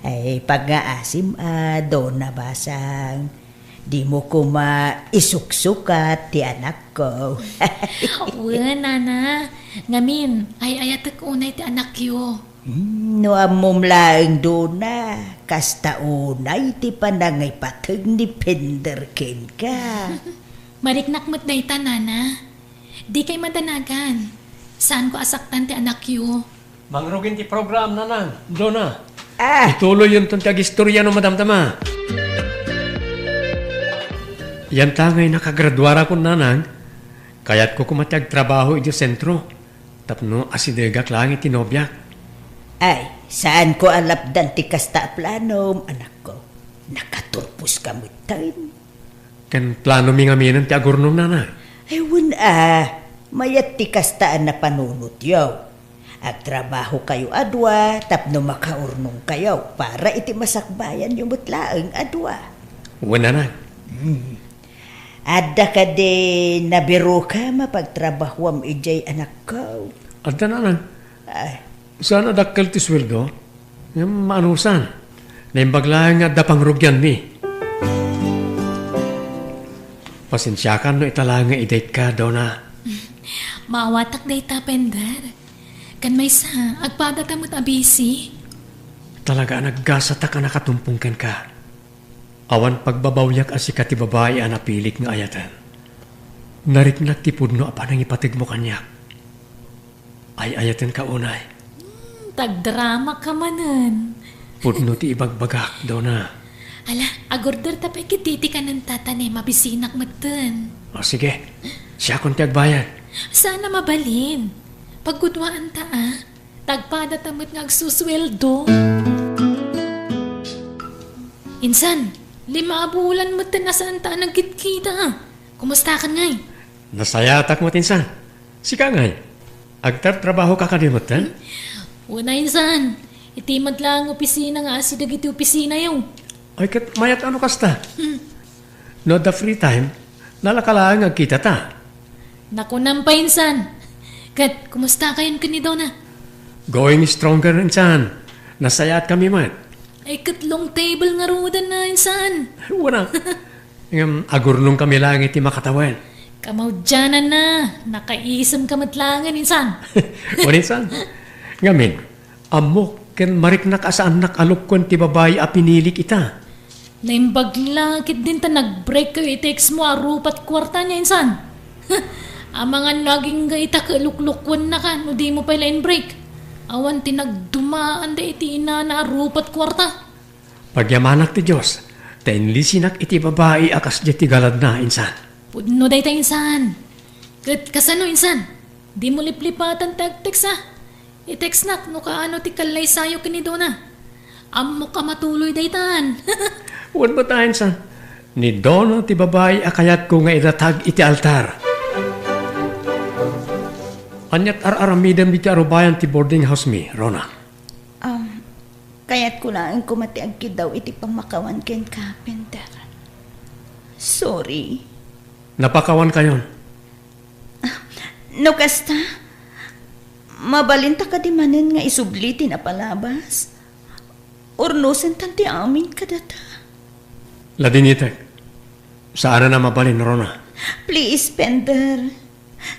Ay, pangngaasim a, Dona Basang. Dimo koma isuksukat ti anakko. Wen, Nana. Ngamin, ay-ayatek unay ti anakyo. Hmm, no ammom laeng, Dona, kasta unay ti panangipateg ni Pender kenka. Mariknak met dayta, Nana. Dikay madanagan. Saanko a saktan ti anakyo. Mangrugin ti program, Nanang, Dona. Ah! Ituloyonton ti agistorya no madamdama. Yanta ngay nakagraduarakon, Nanang, kayatko koma ti agtrabaho idiay sentro tapno asidegak laeng iti nobiak. Ay, saanko a lapdan ti kasta a planom, anakko. Nakaturposka metten. Ken planomi ngaminen ti agurnong, Nanang? Ay, wen a, mayat ti kasta a napanunotyo. Agtrabahokayo a dua tapno makaurnongkayo para iti masakbayanyo met laeng a dua. Wen, Nanang. Hmm. Adda kadi nabiroka a pagtrabahoam idiay, anakko? Adda, Nanang. Ay. Saan a dakkel ti sueldo? Ngem maanusan. Naimbag laeng nga adda pangrugianmi. Pasensiakan no ita laeng nga idayka, Dona. Maawatak dayta, Pender. Ken maysa, agpadata met a busy. Talaga a naggasatak a nakatumpong kenka. Awan pagbabawiak a sika ti babai a napilik nga ayaten. Nariknak ti pudno a panangipategmo kaniak. Ay-ayatenka unay. Hmm, tagdramaka manen. Pudno ti ibagbagak, Dona. Ala, agorderta pay ketdi ti kanenta ta ne, mabisinak metten. O, sige. Siakon ti agbayad. Saan a mabalin. Paggudwaanta, a. Tagpadata met nga agsusueldo. Insan, lima a bulan metten a saanta a nagkitkita, a. Kumustakan ngay? Nasayaatak met, insan. Sika ngay, agtartrabahoka kadi metten? Wen a, insan. Iti met laeng opisina nga asideg iti opisinayo. Ay, ket mayat a no kasta. Hmm. No adda free time, nalaka laeng nga agkitata. Nakunam pay, insan. Ket, kumustakayon ken ni Dona? Going stronger, insan. Nasayaatkami met. Ay, ket long table ngaruden a, insan. Wen a. Ngem, agurnongkami laeng iti makatawen. Kamaudiananna, nakaisemka met laengen, insan. Wen, insan. Ngamin, ammok ken mariknak a saannak a lukkuen ti babai a pinilik ita. Naimbag la ketdin ta nag-break kayo iti ex mo a rupat kuarta niya insan. Amangan no agingga ita ket luklukwanna ka no dimo pay la in-break. Awan ti nagdumaan da iti inana a rupat kuarta. Pagyamanak ti Dios, ta inlisinak iti babai a kasdiay ti galadna insan. Pudno dayta insan. Ket kasano insan? Dimo liplipatan ti agtext a? I-textnak no kaano ti kallaysayo ken ni Dona. Ammok a matuloy daytan. Wen met a insan, ni Dona ti babai a kayatko nga idatag iti altar. Aniat ar-aramidem diti arubayan ti boarding house mi, Rona? Um, kayatko laeng koma ti agkiddaw iti pammakawan kenka, Pender. Sorry. Napakawankayon. No kasta, mabalinta kadi manen nga isubli ti napalabas? Urnosentan ti amin kadata? Ladinitek, saanen a mabalin, Rona. Please, Pender.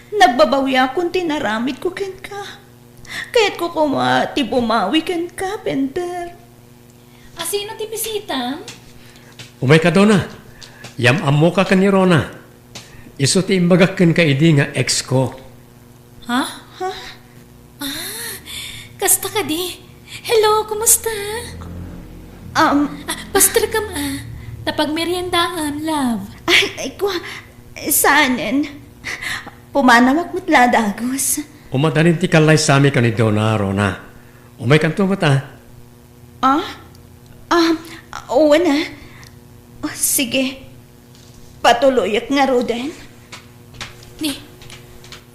Nagbabawiakon ti inaramidko kenka. Kayatko koma ti bumawi kenka, Pender. Asino ti bisitam? Umayka, Dona. Yam-ammoka ken ni Rona. Isu ti imbagak kenka idi nga ex ko. Ha? Ha? Ah, kasta kadi? Hello, kumusta? Um, Ah, pasterkam a. Ta pagmeriendaam, love. Ay, ay, kwa, saanen? Pumanawak met la dagus. Umadanin ti kallaysami ken ni Dona, Rona. Umaykanto met a. Ah? Ah, wen a. Oh, sige. Patuloyak ngaruden. Ni,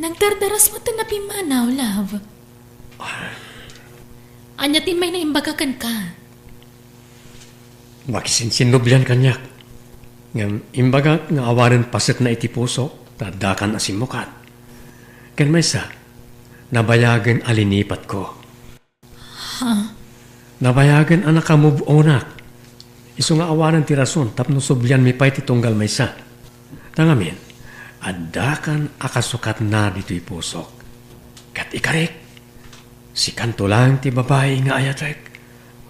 nagdardaras met a napimmanaw, love. Ania ti mayna imbaga kenka? Makisinsinnublian kaniak. Ngem imbagak nga awanen pasetna iti pusok ta addakan a simmukat. Ken maysa, nabayagen a linipatko. Ha? Nabayagen a nakamove-onak. Isu nga awanen ti rason tapno sublianmi pay ti tunggal maysa. Ta ngamin, addakan a kasukatna ditoy pusok. Ket ikarik, sikanto laeng ti babai nga ayatek,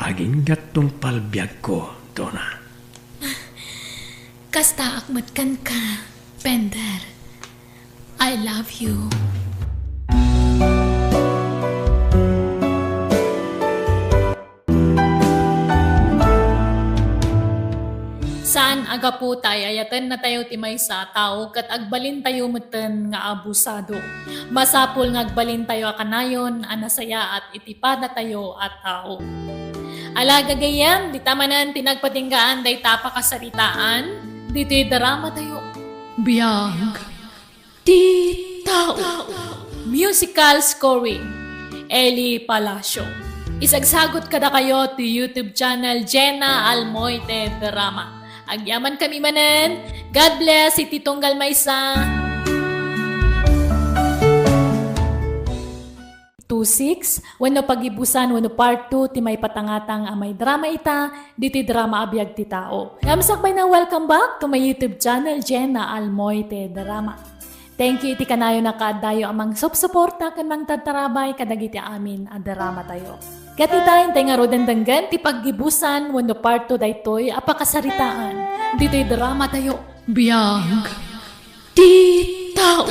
agingga't tungpal biagko, Dona. Kastaak met kenka, Pender. I love you. Saan a gapu ta ay-ayatennatayo ti maysa a tao ket agbalintayo metten nga abusado. Masapul nga agbalintayo a kanayon a nasayaat iti padatayo a tao. Ala, gagayyem, dita manen ti nagpatinggaan dayta a pakasaritaan ditoy dramatayo. Biag ti tao. Musical scoring, Eli Palacio. Isagsagot kadakayo ti YouTube channel Jenna Almoite Drama. Agyamankami manen. God bless iti tunggal maysa. Two six, wenno pagibusan wenno part two ti maipatangatang a maidrama ita ditoy drama a biag ti tao. Ngem sakbay na, welcome back to my YouTube channel, Jenna Almoite Drama. Thank you iti kanayon a kaaddayo a mangsupsuporta ken mangtartarabay kadagiti amin a dramatayo. Ket ita, intay ngaruden denggen ti paggibusan wenno part two daytoy a pakasaritaan ditoy dramatayo. Biag ti tao.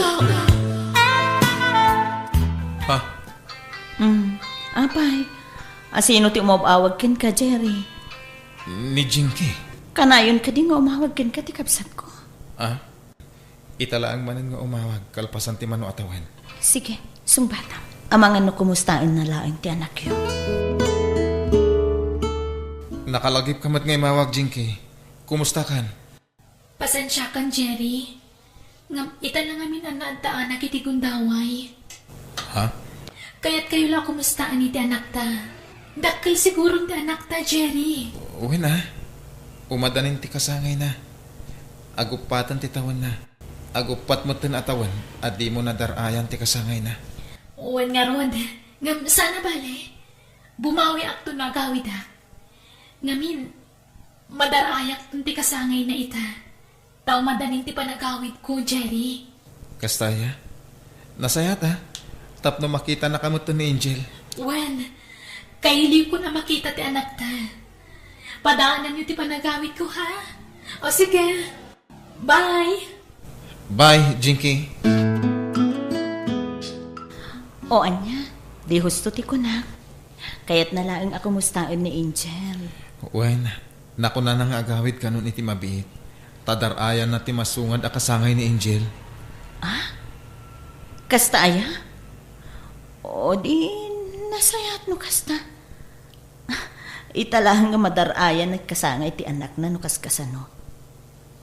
Ha? Mm. Apay, asino ti umawag kenka, Jerry? Ni Jinky. Kanayon kadi nga umawag kenka ti kabsatko? Ah? Ita laeng manen nga umawag, kalpasan ti mano a tawen. Sige, sungbatam. Amangan no kumustaenna laeng ti anakyo. Nakalagipka met nga imawag, Jinky. Kumustakan? Pasensiakan, Jerry. Ngem ita la ngamin a naaddaanak iti gundaway. Ha? Kayatkayo la a kumustaen iti anakta. Dakkel siguron ti anakta, Jerry. Wen a. Umadanin ti kasangayna. Aguppaten ti tawenna. Aguppat metten a tawen a dimo nadar-ayan ti kasangayna. Wen ngarud, ngem saan a bale. Bumawiakto no agawidak. Ngamin, madar-ayakton ti kasangayna ita. Ta umadanin ti panagawidko, Jerry. Kasta aya? Nasayaat a. Tapno makitanaka metten ni Angel. Wen, kailiwkon a makita ti anakta. Padaananyo ti panagawidko, ha? O sige. Bye! Bye, Jinky. O ania, di husto ti kunak. Kayatna laeng a kumustaen ni Angel. Wen, nakunana nga agawid kanon iti mabiit. Ta dar-ayanna ti masungad a kasangay ni Angel. Ah? Kasta aya? O di, nasayaat no kasta. Ita laeng nga madar-ayan nagkasangay ti anakna no kaskasano.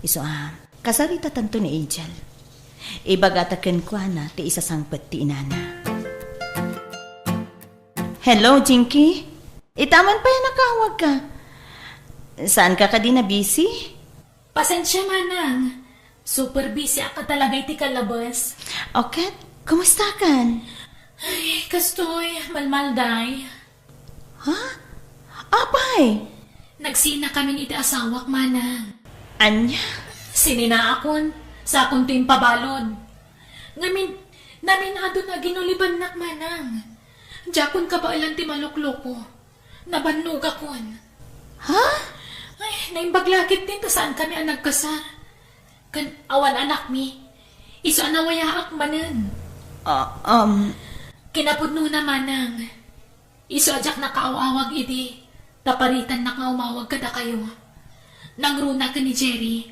Isu a, kasarita tanto ni Angel. Ibagata kenkuana ti isasangpet ti inana. Hello, Jinky? Ita man pay a nakaawagka. Saanka kadi nabisi? Pasensia, manang. Super busy ak talaga iti kalabas. O ket, kumustakan? Ay, kastoy, malmalday. Ha? Apay? Nagsina kamin iti asawak, manang. Ania? Sininaakon, sakon ti impabalud. Ngamin, naminadon a ginulibannak, manang. Diakon kabaelan ti malukloko. Nabannogakon. Ha? Ay, naimbag la ketdi ta saan kami a nagkasar. Ken awan anakmi. Isu a nawayaak manen. Ah, um. Kinapudnona, manang. Isu a diak nakaaw-awag idi, ta paritannak nga umawag kadakayo. Nangruna ken ni Jerry.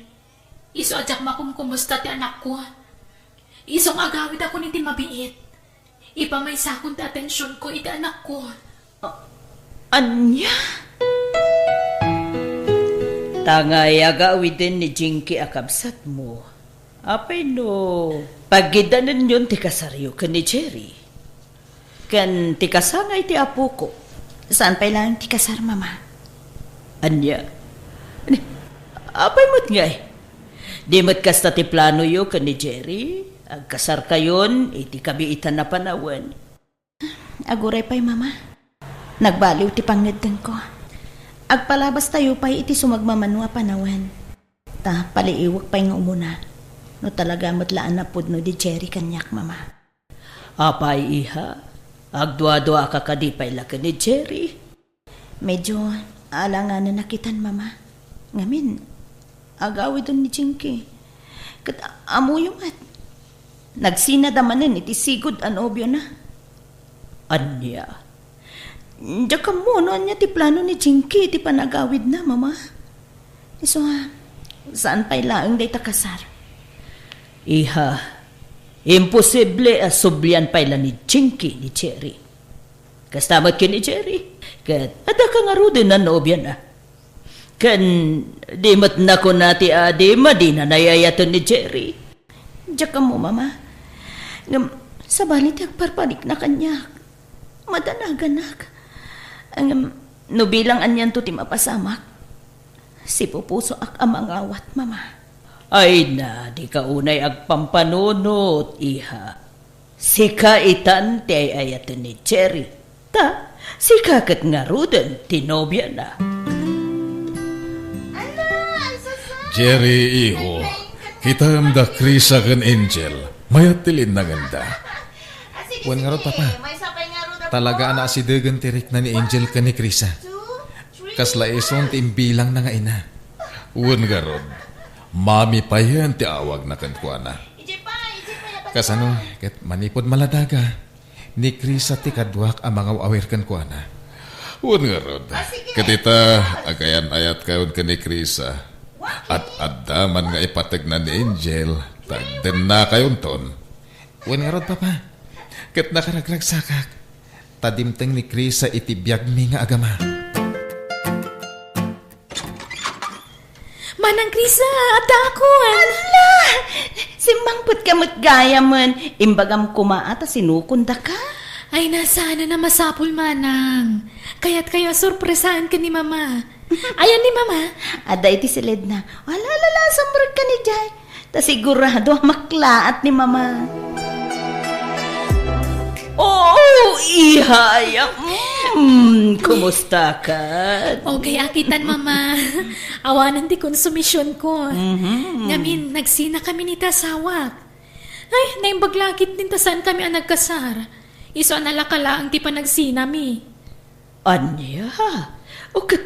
Isu a diak makumkumusta ti anakko. Isu nga agawidakon iti mabiit. Ipamaysakon ti atensionko iti anakko. A-, ania? Ta ngay agawiden ni Jinky a kabsatmo. Apay no pagiddanenyon ti kasaryo ken ni Jerry? Ken ti kasangay ti apoko. Saan pay laeng ti kasar, Mama? Ania? Ni, apay met ngay? Di met kasta ti planoyo ken ni Jerry? Agkasarkayon iti kabiitan a panawen. Aguray pay, Mama. Nagbaliw ti pangngeddengko. Agpalabastayo pay iti sumagmamano a panawen. Ta paliiwek pay nga umuna no talaga met la a napudno ni Jerry kaniak, Mama. Apay, iha? Agduaduaka kadi pay la ken ni Jerry? Medyo alanganan a kitan, Mama. Ngamin, agawiden ni Jinky. Ket a-, ammoyo met. Nagsinada manen iti sigud a nobiona. Ania? Diak ammo no ania ti plano ni Jinky iti panagawidna, Mama. Isu a, saan pay laeng dayta kasar? Iha, imposible a sublian pay la ni Jinky ni Jerry. Kasta met ken ni Jerry. Ket adda ka ngaruden a nobiana. Ken di met nakuna ti adi, madina nayayaten ni Jerry. Diak ammo, Mama. Ngem sabali ti agparparikna kaniak. Madanaganak. Ngem no bilang anianto ti mapasamak, sipupusoak a mangawat, Mama. Ay na, dika unay agpampanunot, iha. Sika itan ti ay-ayaten ni Jerry. Ta, sika ket ngaruden ti nobiana. Jerry, iho, kitaem da Krisa ken Angel. Mayat ti linnangenda. Wen ngarud, Papa. Talaga a naasidegen ti rikna ni Angel ken ni Krisa. Kasla isun ti imbilangna nga ina. Wen ngarud, Mami payen ti awagna kenkuana. Kasano ket manipud maladaga, ni Krisa ti kaduak a mangaw-awir kenkuana. Wen ngarud, ket ita, agayan-ayatkayon ken ni Krisa. Ad-adda man nga ipategna ni Angel, ta agdennakayonton. Wen ngarud, Papa, ket nakaragragsakak, ta dimteng ni Krisa iti biagmi nga agama. Manang Krisa, addaakon! Ala! Simmangpetka met gayamen. Imbagam koma a ta sinukondaka. Ay, na, saanen a masapul, Manang. Kayatkayo a sorpresaen ken ni Mama. Ayan ni Mama? Adda iti siledna. Ala, ala, ala, sumrekka ni Jay. Ta sigurado a maklaat ni Mama. Oh, iha aya. Mm, kumusta ka? Okay, akitan, Mama. Awanen ti konsumisionko. Mhm. Ngamin, nagsina kami ni ti asawak. Ay, naimbag la ket ni ta saan kami a nagkasar. Isu a nalaka laeng ti panagsinami. Ania? O ket,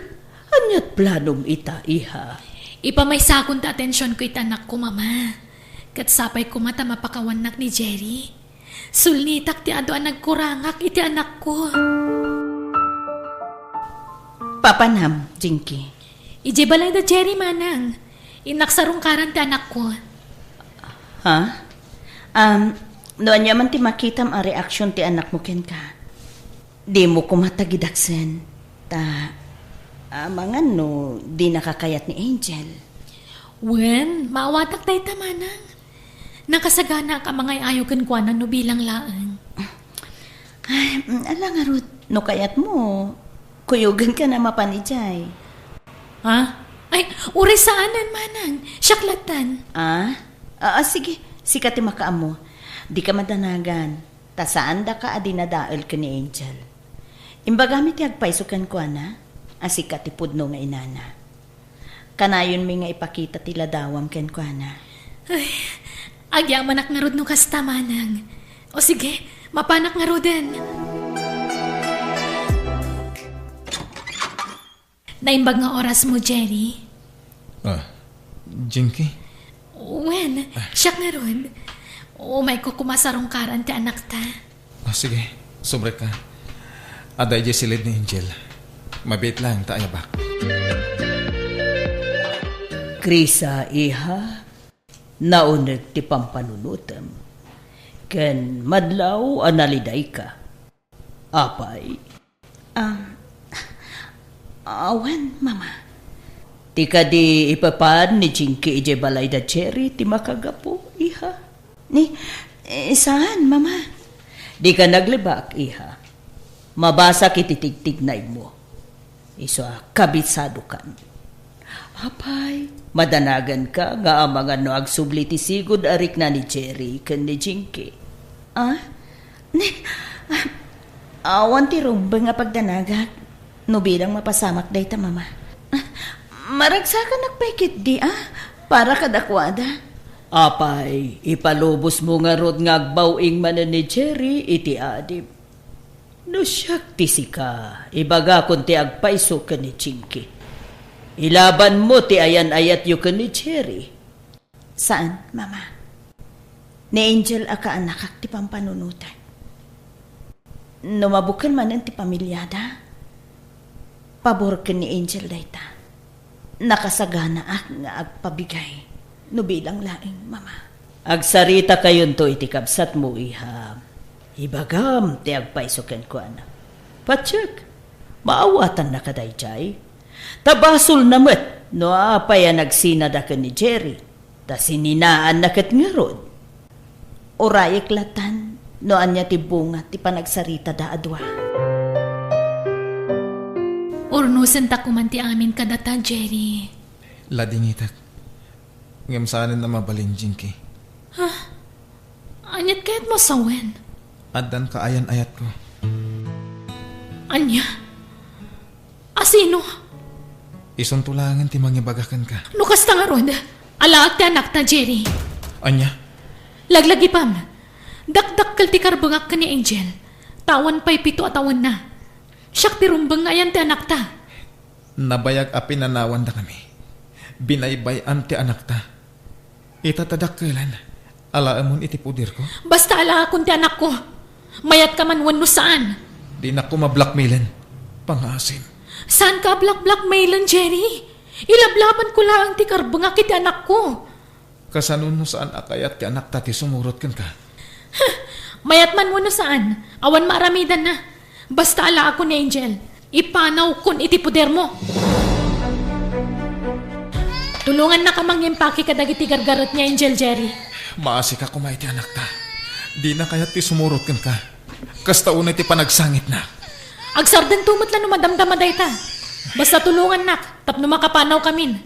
Ania't planom ita, iha? Ipamaysakon ti atensionko iti anakko, Mama. Ket sapay koma ta mapakawannak ni Jerry. Sulnitak ti adu a nagkurangak iti anakko. Papanam, Jinky? Idiay balay da Jerry, Manang. Innak sarungkaran ti anakko. Ha? Um, no ania man ti makitam a reaksion ti anakmo kenka, dimo koma tagidaksen. Ta, amangan no dinaka kayat ni Angel. Wen, maawatak dayta, Manang. Nakasaganaak a mangay-ayo kenkuana no bilang laeng. Ay, mm, ala ngarud, no kayatmo, kuyogenka na mapan idiay. Ha? Ay, uray saanen, Manang. Siak lattan. Ah? Ah, ah, sige. Sika ti makaammo. Dika madanagan. Ta saandaka a dinadael ken ni Angel. Imbagami ti agpayso kenkuana a sika ti pudno nga inana. Kanayonmi nga ipakita ti ladawam kenkuana. Ay, agyamanak ngarud no kasta, Manang. O sige, mapanak ngaruden. Naimbag nga orasmo, Jerry. Ah, Jinky? Wen, siak ngarud. Umayko koma sarungkaran ti anakta. Ah, sige, sumrekka. Adda idiay silid ni Angel. Mabiit laeng ta ayabak. Krisa, iha, nauneg ti pampanunotem, ken madlaw a nalidayka. Apay? Ah, awan, Mama. Ti kadi ipapan ni Jinky idiay balay da Jerry ti makagapu, iha? Ni, eh, saan, Mama? Dika naglibak, iha. Mabasak iti tigtignaymo. Isu a kabisadokan. Apay, madanaganka nga amangan no agsubli ti sigud a rikna ni Jerry ken ni Jinky. Ah? Ni, ah, awan ti rumbeng a pagdanagak no bilang mapasamak dayta, Mama. Ah, maragsakanak pay ketdi, ah, para kadakuada. Apay, ipalubosmo ngarud nga agbaw-ing manen ni Jerry iti adim. No siak ti sika, ibagakon ti agpayso ken ni Jinky. Ilabanmo ti ayan-ayatyo ken ni Jerry. Saan, Mama. Ni Angel a kaanakak ti pampanunotek. No mabukel manen ti pamiliada, pabor ken ni Angel dayta. Nakasaganaak nga agpabigay no bilang laeng, Mama. Agsaritakayon iti kabsatmo, iha. Ibagam ti agpayso kenkuana. Patiek, maawatannaka daydiay. Ta basolna met no apay a nagsinada ken ni Jerry, ta sininaanna ket ngarud. Urayek lattan no ania ti bunga ti panagsaritada a dua. Urnosenta koman ti amin kadata, Jerry. Ladingitek. Ngem saanen a mabalin, Jinky. Ha? Aniat kayatmo a sawen? Addan kaayan-ayatko. Ania? A sino? Isunto laengen ti mangibaga kenka. No kasta ngarud, alaek ti anakta, Jerry. Ania? Laglagipem. Dakdakkel ti karbengak ken ni Angel. Ta awan pay pito a tawenna. Siak ti rumbeng nga ayan ti anakta. Nabayag a pinanawandakami. Binaybay-an ti anakta. Ita ta dakkelan, alaemon iti poderko. Basta alaekon ti anakko. Mayatkaman wenno saan. Dinak koma blackmailen. Pangngaasim. Saanka a black-blackmailen, Jerry? Ilablabanko laeng ti karbengak iti anakko. Kasano no saan a kayat ti anakta ti sumurot kenka? Huh! Mayatman wenno saan, awan maaramidanna. Basta alaekon ni Angel, ipanawkon iti podermo. Tulongannak a mangimpake kadagiti gargarret ni Angel, Jerry. Maasika koma iti anakta. Dina kayat ti sumurot kenka. Kasta unay ti panagsangitna. Agsardengto met la no madamdama dayta. Basta tulongannak tapno makapanawkamin.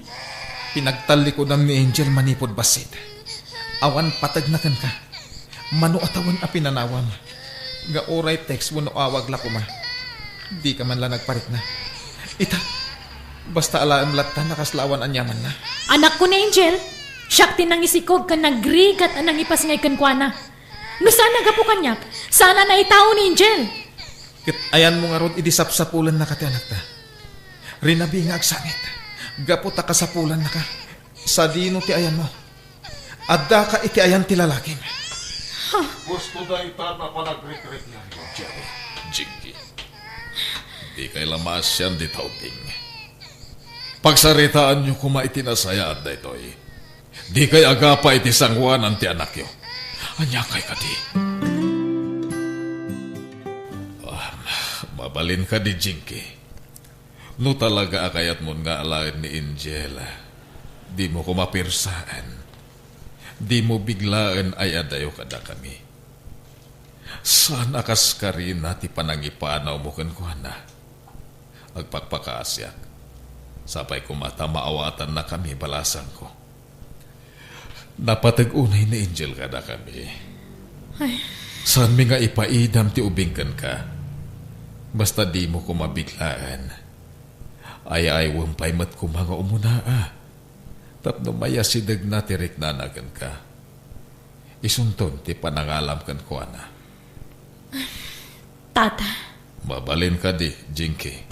Pinagtallikudam ni Angel manipud bassit. Awan pategna kenka. Mano a tawen a pinanawam. Nga uray text wenno awag la koma. Dika man la nagparikna. Ita, basta alaem latta a kasla awan aniamanna. Anakko ni Angel, siak ti nangisikog ken nagrigat a nangipasngay kenkuana. No saan a gapu kaniak, saan a naitao ni Angel. Ket ayanmo ngarud idi sapsapulennaka ti anakta. Rinabi nga agsangit, gapu ta kasapulannaka. Sadino ti ayanmo? Addaka iti ayan ti lalakim. Gusto dayta a panagrikriknanyo, Jerry. Jinky, dikay la maasian dita ubing. Pagsaritaanyo koma iti nasayaat daytoy. Dikay agapa iti sangoanan ti anakyo. Aniakay kadi? Ah, mabalin kadi, Jinky? No talaga a kayatmon nga alaen ni Angel, dimo koma pirsaen. Dimo biglaen ay-adayo kadakami. Saan a kas karina ti panangipanawmo kenkuana. Agpakpakaasiak. Sapay koma ta maawatannakami balasangko. Napateg unay ni Angel kadakami. Ay. Saanmi nga ipaidam ti ubing kenka. Basta dimo koma biglaen. Ay-aywem pay met koma nga umuna, a. Tapno mayasidegna ti riknana kenka. Isunton ti panangalam kenkuana. Tata. Mabalin kadi, Jinky?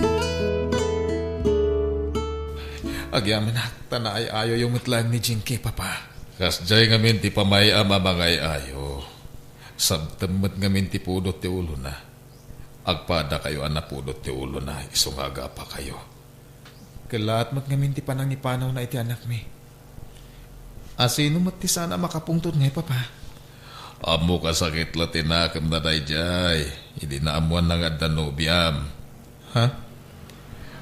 Agyamanak, ta naay-ayoyo met laeng ni Jinky, Papa. Kasdiay ngamin ti pamay-am a mangay-ayo. Sabtem met ngamin ti pudot ti ulona. Agpadakayo a napudot ti ulona, isu nga agapakayo. Kellaat met ngamin ti panangipanawna iti anakmi. Asino met ti saan a makapungtot ngay, Papa? Ammok a sakit la ti nakemna daydiay, idi naammoanna nga adda nobiam. Ha?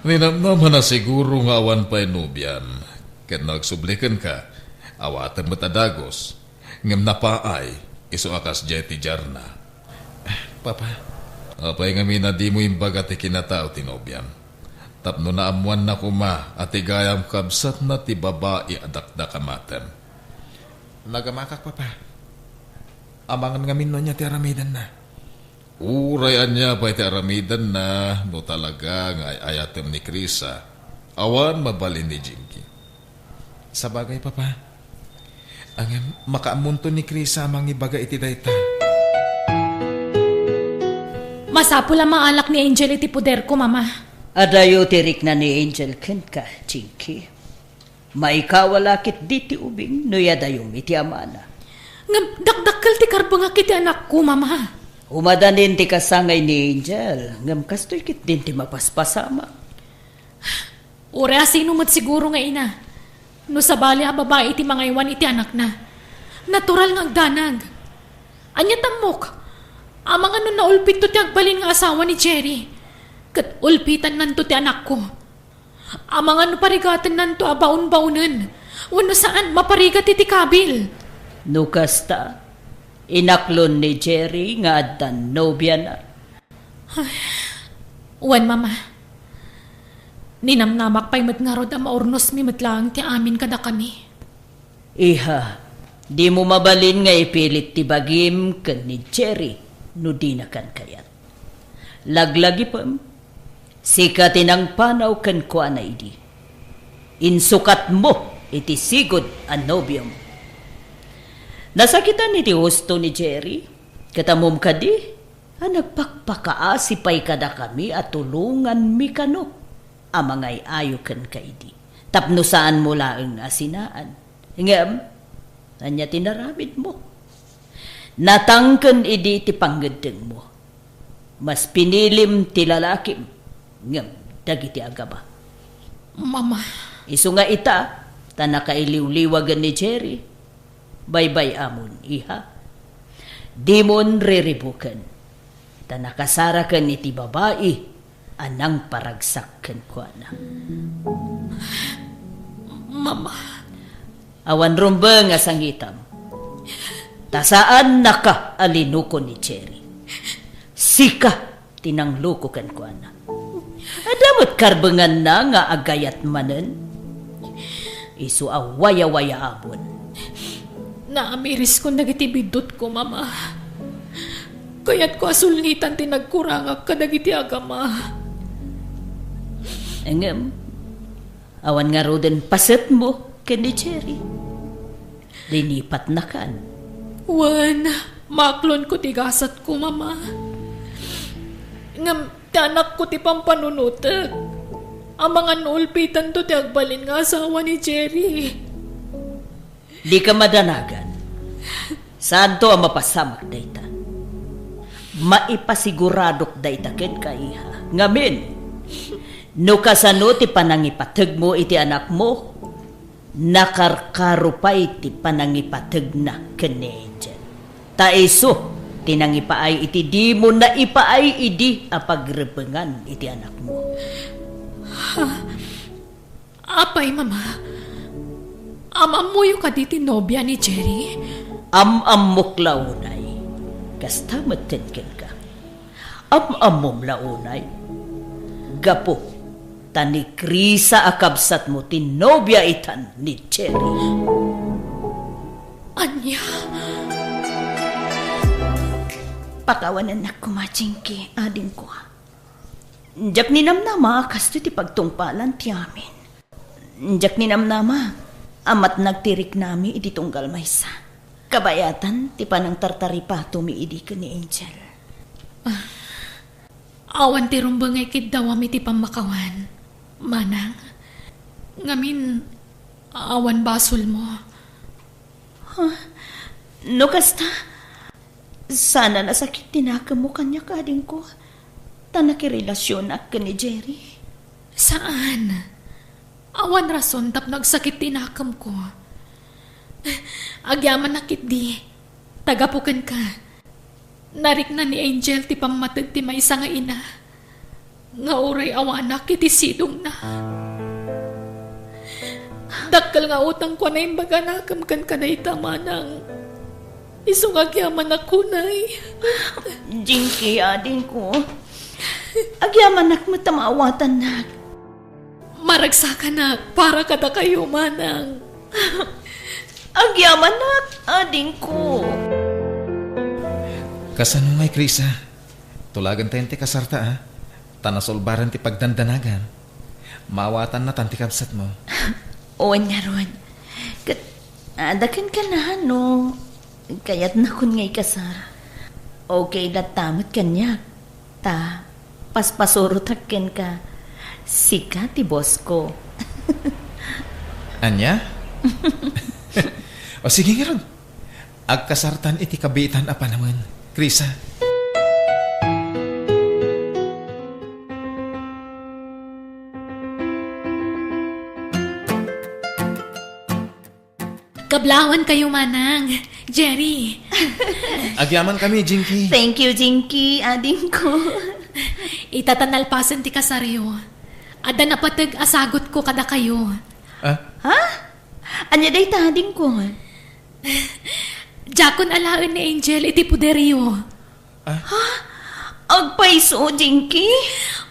Ninamnamana siguro nga awan pay nobiam. Ket no agsubli kenka, awatem met a dagus. Ngem napaay, isu a kasdiay ti diarna. Papa. Apay ngamin a dimo imbaga ti kinatao ti nobiam? Tapno naammoanna koma a ti gayam kabsatna ti babai a dakdakamatem. Nagamakak, Papa. Amangan ngamin no ania ti aramidenna. Uray ania pay ti aramidenna, no talaga nga ay-ayatem ni Krisa, awan mabalin ni Jinky. Sabagay, Papa. Ngem makaammonto ni Krisa a mangibaga iti dayta. Masapul a maalak ni Angel iti poderko, Mama. Adayo ti rikna ni Angel kenka, Jinky. Maikawa la ketdi ti ubing no iyadayom iti amana. Ngem dakdakkel ti karbengak iti anakko, Mama. Umadanin ti kasangay ni Angel, ngem kastoy ketdin ti mapaspasamak. Uray asino met siguro nga ina, no sabali a babai ti mangaywan iti anakna. Natural nga agdanag. Ania ta ammok? Amangan no naulpitto ti agbalin nga asawa ni Jerry, ket ulpitannanto ti anakko. Amangan no parigatennanto a baon-baonen, wenno saan, maparigat iti kabil. No kasta, inaklon ni Jerry nga addan nobiana. Ay, wen, Mama. Ninamnamak pay met ngarud a maurnosmi met laeng ti amin kadakami. Iha, dimo mabalin nga ipilit ti bagim ken ni Jerry no dinakan kayat. Laglagipem, sika ti nangpanaw kenkuana idi. Insukatmo iti sigud a nobiom. Nasakitan iti husto ni Jerry, ket ammom kadi a nagpakpakaasi pay kadakami a tulonganmi kano a mangay-ayo kenka idi, tapno saanmo laeng a sinaan. Ngem, ania ti naramidmo? Natangken idi ti pangngeddengmo. Mas pinilim ti lalakim ngem dagiti agama. Mama. Isu nga ita, ta nakailiwliwagen ni Jerry. Baybay-amon, iha. Dimon riribuken, ta nakasaraken iti babai a nangparagsak kenkuana. Mama. Awan rumbeng a sangitam. Ta saannaka a linuko ni Jerry. Sika ti nangloko kenkuana. Adda met karbenganna nga agayat manen. Isu a wayawayaamon. Naamiriskon dagiti biddutko, Mama. Kayatko a sulnitan ti nagkurangak kadagiti agama. Ngem, awan ngaruden pasetmo ken ni Jerry. Linipatnakan. Wen, maaklonko ti gasatko, Mama. Ngem ti anakko ti pampanunotek. Amangan no ulpitanto ti agbalin nga asawa ni Jerry. Dika madanagan. Saanto a mapasamak dayta. Maipasiguradok dayta kenka, iha. Ngamin, no kasano ti panangipategmo iti anakmo, nakarkaro pay ti panangipategna ken ni Angel. Ta isu ti nangipaay iti dimo naipaay idi a pagrepengan iti anakmo. Apay, Mama? Am-ammoyo kadi ti nobia ni Jerry? Am-ammok la unay. Kasta metten kenka. Am-ammom la unay. Gapu ta ni Krisa a kabsatmo ti nobia itan ni Jerry. Ania? Pakawanennak koma, Jinky, adingko. Diak ninamnama a kastoy ti pagtungpalan ti amin. Diak ninamnama a matnag ti riknami idi tunggal maysa. Kabayatan ti panangtartaripatomi idi ken ni Angel. Ah, awan ti rumbengay ket dawami ti pammakawan, Manang. Ngamin, awan basolmo. Huh? No kasta, saan a nasakit ti nakemmo kaniak, adingko, ta nakirelasionak ken ni Jerry. Saan. Awan rason tapno agsakit ti nakemko. Agyamanak ketdi, ta gapu kenka, narikna ni Angel ti pammateg ti maysa nga ina nga uray awanak iti sidongna. Dakkel nga utangko a naimbag a nakem kenka dayta, Manang. Isu nga agyamanak unay. Jinky, adingko. Agyamanak met a maawatannak. Maragsakanak para kadakayo, Manang. Agyamanak, adingko. Kasano ngay, Krisa? Tulagentayon ti kasarta, a? Ta nasulbaran ti pagdandanagan. Maawatannatan ti kabsatmo. Wen ngarud. Ket, adda kenka no kayatnakon nga ikasar. Okay latta met kaniak. Ta, paspasurotak kenka. Sika ti boss ko. Ania? O sige ngarud. Agkasartan iti kabiitan a panawen, Krisa. Kablawan kayo, Manang. Jerry. Agyamankami, Jinky. Thank you, Jinky, adingko. Ita ta nalpasen ti kasaryo, adda napateg a sagutko kadakayo. Ah? Ha? Ania dayta, adingko? Diakon alaen ni Angel iti poderyo. Ah? Ha? Agpayso, Jinky?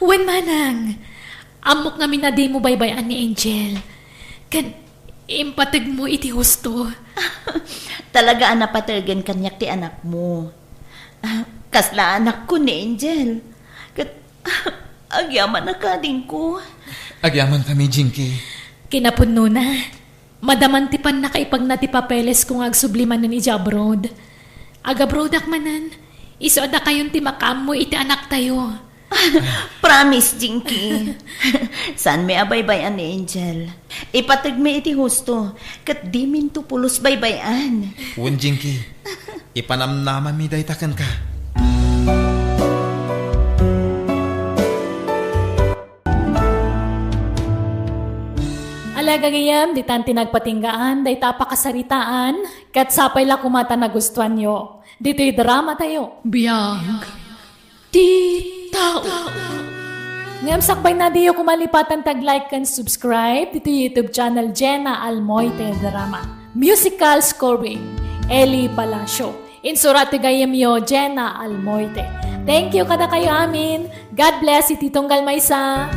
Wen, Manang. Ammok ngamin a dimo baybay-an ni Angel. Ken impategmo iti husto. Talaga a napategen kaniak ti anakmo. Ah, kasla anakko ni Angel. Ket, agyamanak, adingko. Agyamankami, Jinky. Kinapudnona, madaman ti pannakaipagna ti papelesko nga agsubli manen idiay abroad. Ag-abroadak manen, isu a dakayon ti makaammo iti anaktayo. Promise, Jinky. Saanmi a baybay-an ni Angel. Ipategmi iti husto, ket diminto pulos baybay-an. Wen, Jinky. Ipanamnamami dayta kenka. Ala gagayem, ditan ti nagpatinggaan dayta a pakasaritaan, ket sapay la koma ta nagustuanyo. Ditoy drama tayo. Biag ti tao. Ngem sakbayna, diyo koma lipatan ti ag-like ken subscribe ditoy YouTube channel Jenna Almoite Drama. Musical scoring, Eli Palacio. Insurat ti gayyemyo, Jenna Almoite. Thank you kadakayo amin. God bless iti tunggal maysa.